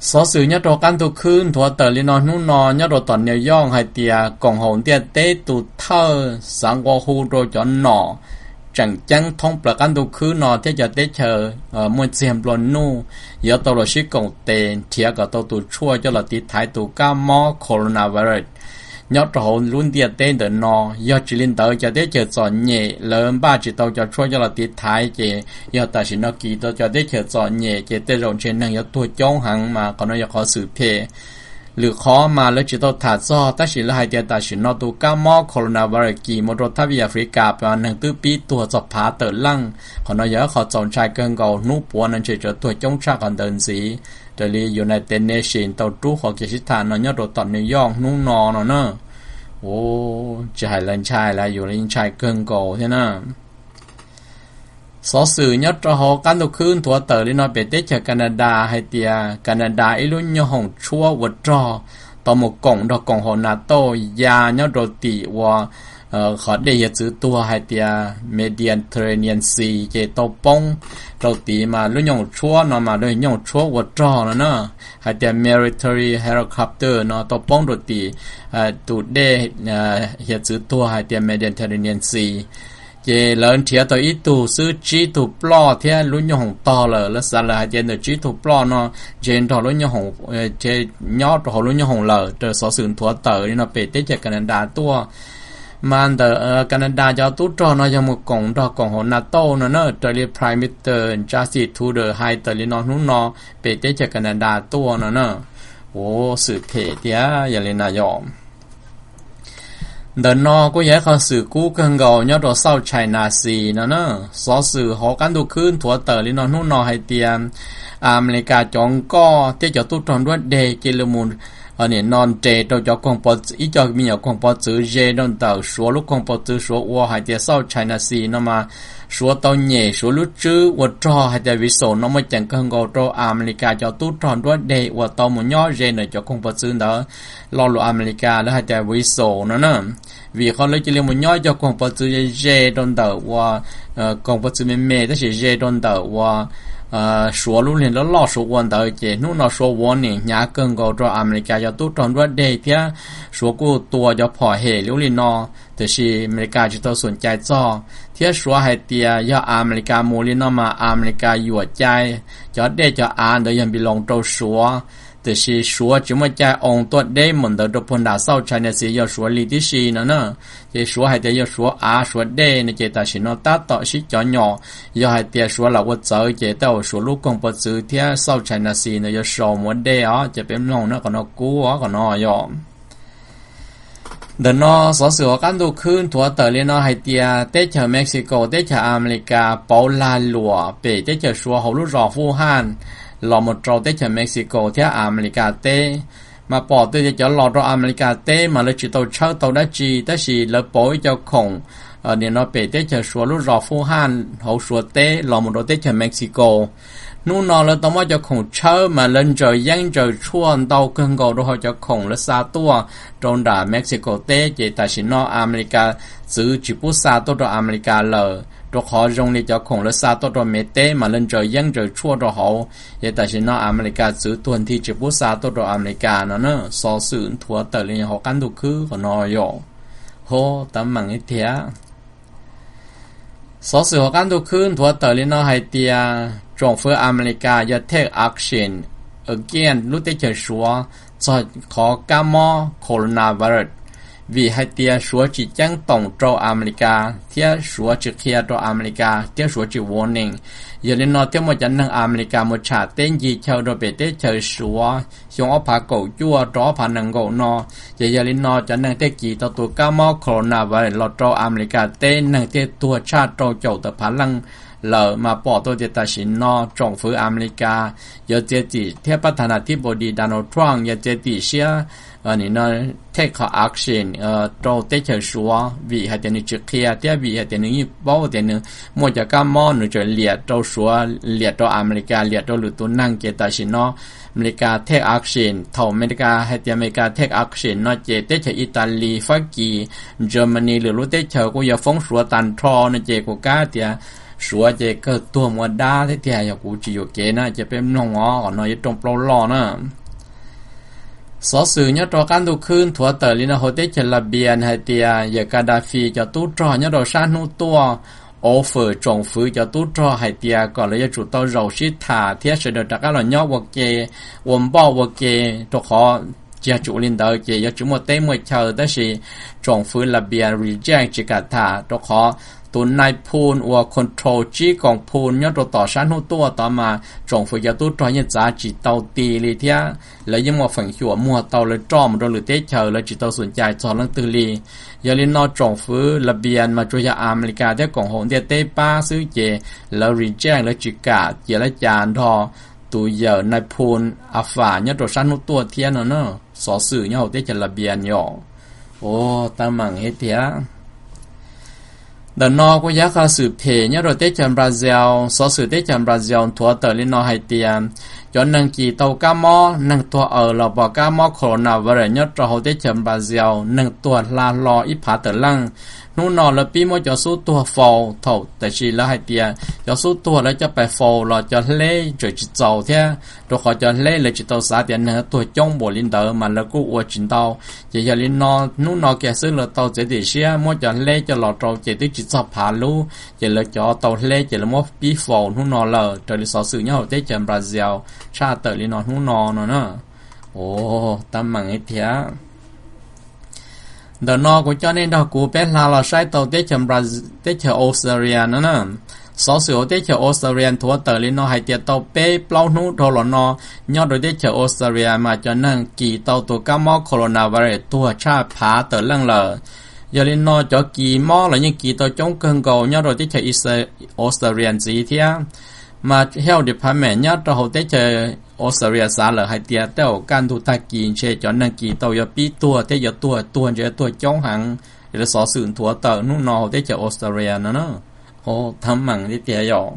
Xov xwm nyob rau qab ntuj khwb nthuav tawm li no hnub no nyob rau tom New York hais tias koom haum ntiaj teb tus thawj xav nqua hu rau cov nom tseem ceeb thoob plaws qab ntuj khwb no thiab cov teb chaws muaj txiag nplua nuj yuav tau los sib koom tes nrhiav kom tau tus tshuaj coj los tiv thaiv tus kab mob coronavirus nyob rau hauv lub ntiaj teb ntawm no. Yog tsis li ntawd cov teb chaws txom nyem lawv npaj tsis tau cov tshuaj coj los tiv thaiv ces yog tam sim no kis tau cov teb chaws txom nyem ces tej zaum ntshe neeg yuav tuag coob heev, mas qhov no yog qhov xwm phem. Lwm qhov mas lawv tsis tau tham txog, tab sis lawv hais tias tam sim no tus kab mob coronavirus kis mus rau thab vij Africa mas neeg twb pib tuag txog phav tawm leej. Qhov no yog ib qho txaus ntshai kawg nkaus, hnub puav no ntshe tseem tuag coob tshaj qhov ntawd ntxiv. raws li United Nations tau rub qhov kev sib tham no nyob rau tom New York hnub no no na. Ua, tsis hais lawv ntshai lawv yuav li ntshai kawg nkaus thiab na. Xov xwm nyob rau hauv qab ntuj khwb nthuav tawm li no pem teb chaws Canada hais tias Canada ib lub nyoob hoom tshuab ua rog tau mus koom nrog koom haum NATO ya nyob rau tim uas qhov dej hiav txwv tuag hais tias Mediterranean Sea ces tau poob rau tid mas lub nyoob hoom tshuab no mas lub nyoob hoom tshuab ua rog no na, hais tias military helicopter no tau poob rau tim tus dej hiav txwv tuag hais tias Mediterranean Sea. Ces lawv nrhiav tau ib tug xwb, tsib tug ploj thiab lub nyoob hoom tog lawm. Lawv xav lawm hais tias ntawm tsib tug ploj no ntshe nrog lub nyoob hoom, nyob rau hauv lub nyoob hoom lawm. Raws xov xwm nthuav tawm li no pem teb chaws Canada tuaj. Mas ntawm Canada cov tub rog no yog mus koom nrog koom haum NATO no na, raws li Prime Minister Justin Trudeau hais tawm li no hnub no pem teb chaws Canada tuaj no na. Ua, xwm phem tiag yog li na yom. Ntawm no kuj yog ib qho xwm kub kawg nkaus nyob rau South China Sea no na. Xov xwm hauv qab ntuj khwb nthuav tawm li no hnub no hais tias Amelikas cov nkoj thiab cov tub rog nruab deg cia li mus nim no nres rau cov koog pov txwv, ib co me nyuam koog pov txwv ze rau ntawm Suav lub koog pov txwv, Suav ua hais tias South China Sea no mas Suav tau nyem Suav lub tswb ua rog hais tias vessel no muaj ceem kawg nkaus rau Amelikas cov tub rog nruab deg uas tau mus nyob ze ntawm cov koog pov txwv ntawd. Lo lus Amelikas lawv hais tias vessel no na. Vim qhov lawv cia li mus nyob cov koog pov txwv ze ze rau ntawm uas koog pov txwv me me tab sis ze rau ntawm uas Suav lub liag loj loj Suav ua ntawd ces hnub no Suav warning hnyav kawg nkaus rau Amelikas cov tub rog nruab deg thiab Suav kuj tua cov phom hem li ub li no. Tiam sis Amelikas tsis tau xum cai txog thiab Suav hais tias yog Amelikas mus li no mas Amelikas yuam cai cov dej cov av ntawd yog npi loos rau Suav. Tiam sis Suav tsis muaj cai oo tuaj deb mus ntawd rau puag nram South China Sea yog Suav li tib si no na. Ces Suav hais tias yog Suav av Suav dej no ces tam sim no tab tom sib cov nyom. Yog hais tias Suav lam ua txawv ces tej zaum Suav lub koog pov txwv thiab South China Sea ntawd yuav sau mus ua dej os. Ces peb mloog na, qhov no kub os, qhov no yog. Ntawm no xov xwm hauv qab ntuj khwb nthuav tawm li no hais tias teb chaws Mexico teb chaws Amelikas pauv lag luam pem teb chaws Suav hauv lub zos Fuj Haj los mus rau teb chaws Mexico thiab Amelikas teb. Mas pom tias cov los rau Amelikas teb mas lawv tsis tau tshawb tau dab tsi tab sis lawv pauv ib co khoom nim no pem teb chaws Suav lub zos Fuj Haj hauv Suav teb los mus rau teb chaws Mexico. Hnub no lawv tau muab cov khoom tshawb mas lawv ntsaws yeeb ntsaws tshuaj ntau kawg nkaus rau hauv cov khoom lawv xa tuaj rau nram Mexico teb ces tam sim no Amelikas txwv tsis pub xa tuaj rau Amelikas lawm rau qhov zoo li cov khoom lawv xa tuaj rau Mev teb mas lawv ntsaws yeeb ntsaws tshuaj rau hauv. Ces tam sim no Amelikas txwv tuag nthi tsis pub xa tuaj rau Amelikas no na. Xov xwm nthuav tawm li hauv qab ntuj khwb qhov no yog ho tav meem ib tiag. Xov xwm hauv qab ntuj khwb nthuav tawm li no hais tias tsoom fwv Amelikas yog take action against lub teb chaws Suav txog qhov kab mob coronavirus, vim hais tias Suav tsis ceeb toom rau Amelikas thiab Suav tsis qhia rau Amelikas thiab Suav tsis warning. Yog li no thiaj muaj cov neeg Amelikas mus tsham teb ncig chaw rau pem teb chaws Suav xyoo ob phav kaum cuaj rau ob phav nees nkaum no. Ces yog li no cov neeg thiaj kis tau tus kab mob coronavirus los rau Amelikas teb, neeg thiaj tuag tshaj rau caum tawm phav leej lawm. Mas pom tau tias tam sim no tsoom fwv Amelikas yuav txiav txim thiab pab tha nas thib npau dis Donald Trump yuav txiav txim siab nim no take qhov action rau teb chaws Suav vim hais tias nws tsis qhia thiab vim hais tias nws yeej paub tias nws muaj cov kab mob, nws tseem liam rau Suav, liam rau Amelikas, liam rau lwm tus neeg. Ces tam sim no Amelikas take action, thaum Amelikas hais tias Amelikas take action no ces teb chaws Italy, Fab Kis, Germany lwm lub teb chaws kuj yuav foob Suav tag nrho no ces kuv kam tias Suav ces kawg tuag mus ua dab thiab tiag yog kuv tsis yuam kev na. Ces peb mloog os, qhov no yuav rooj plaub loj na. Xov xwm nyob rau qab ntuj khwb nthuav tawm li no hauv teb chaws Labias hais tias yawm Kadafi cov tub rog nyob rau sab hnub tuaj offer tsoom fwv cov tub rog hais tias kom lawv yuav tsum tau zaum sib tham thiab sawv daws rov qab los nyob ua ke, ua npoj ua ke, rau qhov tsis yog tsum li ntawd ces yuav tsis muaj teb muaj chaw. Tab sis tsoom fwv Labias reject tsis kam tham rau qhov tus nai phun uas control tsib koom phun nyob rau tom sab hnub tuaj tod mas tsoom fwv cov tub rog yeej txav tsis tau ti li thiab lawv yeej muaj feem xyuam muag tau lawv roj mus rau lwm teb chaws, lawv tsis tau xum cai txog leej twg li. Yog li no tsoom fwv Labias mas tsuas yog Amelikas thiab koom haum ntiaj teb pab xwb ces lawv reject, lawv tsis kam cia lawv cas nrog tus yawm nais phoo Afas nyob rau sab hnub tuaj thiab no na. Xov xwm nyob hauv teb chaws Labias yom. Ua tau meem thiab. Ntawm no kuj yog qhov xwm phem nyob rau teb chaws Brazil. Xov xwm teb chaws Brazil nthuav tawm li no hais tias cov neeg kis tau kab mob, neeg tuag aws los pom kab mob coronavirus nyob rau hauv teb chaws Brazil, neeg tuag hla hlo ib phav tawm leej. Hnub no lawv pib muab cov xub tuag faus thaum, tiam sis lawv hais tias cov xub tuag lawv coj pais faus los cov hleb tseem tsis txaus thiab, rau qhov cov hleb lawv tsis tau xav tias neeg tuag coob npaum li ntawd mas lawv kuj ua tsis ntau. Ces yog li no, hnub no kiag xwb lawv tau txiav txim siab muab cov hleb coj los rau ces twb tsis txog phav lub, ces lawv cov tau hleb ces lawv muab pib faus hnub no lawm, raws li xov xwm nyob hauv teb chaws Brazil tshaj tawm li no hnub no no na. Ua tau meem thiab. Ntawm no kuv coj nej nrog kuv peb hla los saib tau teb chaws Bra-, teb chaws Australia no na. Xov xwm hauv teb chaws Australia nthuav tawm li no hais tias tau peb plaub hnub dhau los no nyob rau teb chaws Australia mas cov neeg kis tau tus kab mob coronavirus tuag tshaj phav tawm leej lawm. Yog li no cov kis mob los yeej kis tau coob kawg nkaus nyob rau teb chaws Australia ntxiv thiab. Mas health department nyob rau hauv teb chaws Australia xav lawm hais tias tej zaum kaj ntug tag kis ntshe cov neeg kis tau yuav pib tuag thiab yuav tuag, tuag ntshe yuav tuag coob heev. Lawv xov xwm nthuav tawm hnub no hauv teb chaws Australia no na. Ua tau meem li tiag yom.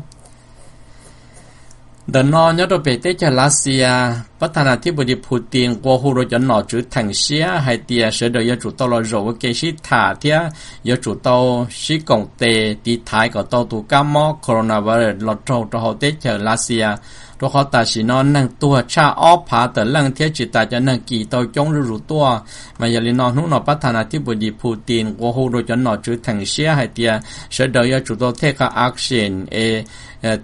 Ntawm no nyob rau pem teb chaws Lav Xias, pab thab nas thib pus dis Putin nqua hu rau cov nom tswv theem siab hais tias sawv daws yuav tsum tau los zaum ua ke sib tham thiab yuav tsum tau sib koom tes tiv thaiv kom tau tus kab mob coronavirus los raug rau hauv teb chaws Lav Xias, rau qhov tam sim no neeg tuag tshaj ob phav tawm leej thiab tsis tas cov neeg kis tau coob zuj zus tuaj. Mas yog li no hnub no pab thab nas thib pus dis Putin nqua hu rau cov nom tswv theem siab hais tias sawv daws yuav tsum tau thej qha action es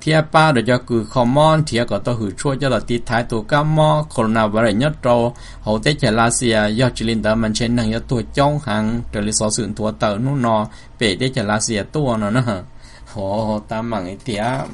thiab pab rau cov kws kho mob nrhiav kom tau hwm tshuaj coj los tiv thaiv tus kab mob coronavirus nyob rau hauv teb chaws Lav Xias, yog tsis li ntawd mas ntshe neeg yuav tuag coob heev raws li xov xwm nthuav tawm hnub no pem teb chaws Lav Xias tuaj no na. Ua tau meem li tiag.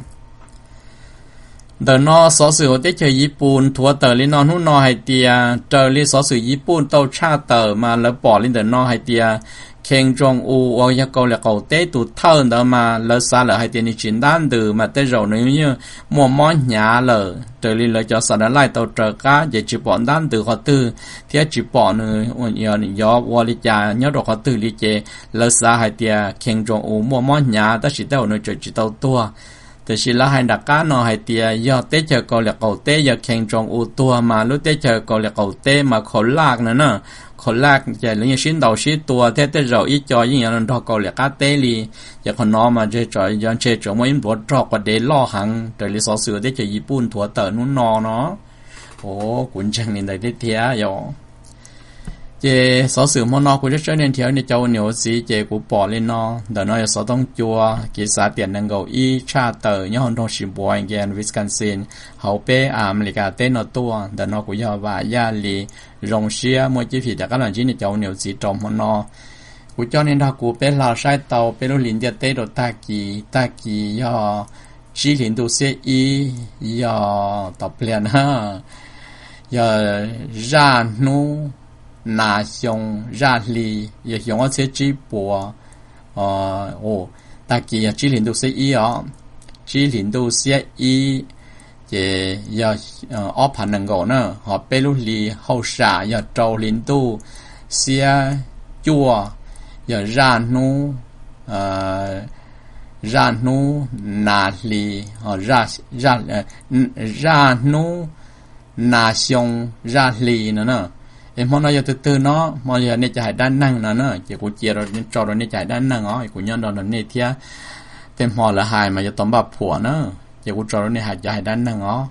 Ntawm no xov xwm hauv teb chaws Yiv Pun nthuav tawm li no hnub no hais tias raws li xov xwm Yiv Pun tau tshaj tawm mas lawv pom li ntawm no hais tias Kim Jong Un uas yog Kauslim Qaum Teb tus thawj ntawd mas lawv xav lawm hais tias nws tsis ntab ntws mas tej zaum nws yeej muaj mob hnyav lawm. Raws li lawv cov satellite tau raws qab ces tsis pom ntab ntws qhov twg thiab tsis pom nws yov ua li cas nyob rau qhov twg li ces lawv xav hais tias Kim Jong Un muaj mob hnyav tab sis tej zaum nws tseem tsis tau tuag. Tiam sis lawv hais nram qab no hais tias yog teb chaws Kauslim Qaum Teb yog Kim Jong Un tuag mas lub teb chaws Kauslim Qaum Teb mas collapse no na. Collapse ces lawv yeej sib ntaus sib tua thiab tej zaum ib co yeej yuav nrog Kauslim Qab Teb li. Ces qhov no mas ntshe tseem, yog ntshe tseem muaj ib npluav rog quas dev loj heev raws li xov xwm teb chaws Yiv Pun nthuav tawm hnub no no. Ua kuv ntseeg li ntawd thiab thiab yom. Ces xov xwm hmo no kuv tshawb tshawb nej nrhiav nej cov ua niam ua txiv ces kuv pom li no. Ntawm no yog xov tooj cua, kev xav tiam nees nkaum ib tshaj tawm nyob hauv nroog Sheboygan, Wisconsin, hauv peb Amelikas teb no tuaj. Ntawm no kuv yog Vam Yaj Lis, zoo siab muaj cib fim rov qab los ntsib nej cov ua niam ua txiv rau hmo no. Kuv coj nej nrog kuv peb hla saib tau peb lub hlis ntiaj teb rau tag kis. Tag kis yog tsib hlis ntuj xiab ib, yog tom pliag na, yog zaj hnub nas xyoo zaj hli, yog xyoo ob txhiab tsib puas. Tag kis yog tsib hlis ntuj xiab ib os, tsib hlis ntuj xiab ib, ces yog ob phav nees nkaum na, ho peb lub hlis hauj sam yog rau hli ntuj xiab cuaj, yog zaj hnub, zaj hnub nas hli, zaj hnub nas xyoo zaj hli no na. Es hmo no yog tus twg no, hmo yog nej cov hais dab neeg no na, ces kuv cia tso rau nej cov hais dab neeg os, kuv nyob nrog nrog nej thiab. Tej hmo lawv hais mas yuav tau npaj phuam na, ces kuv tso rau nej hais cov hais dab neeg os.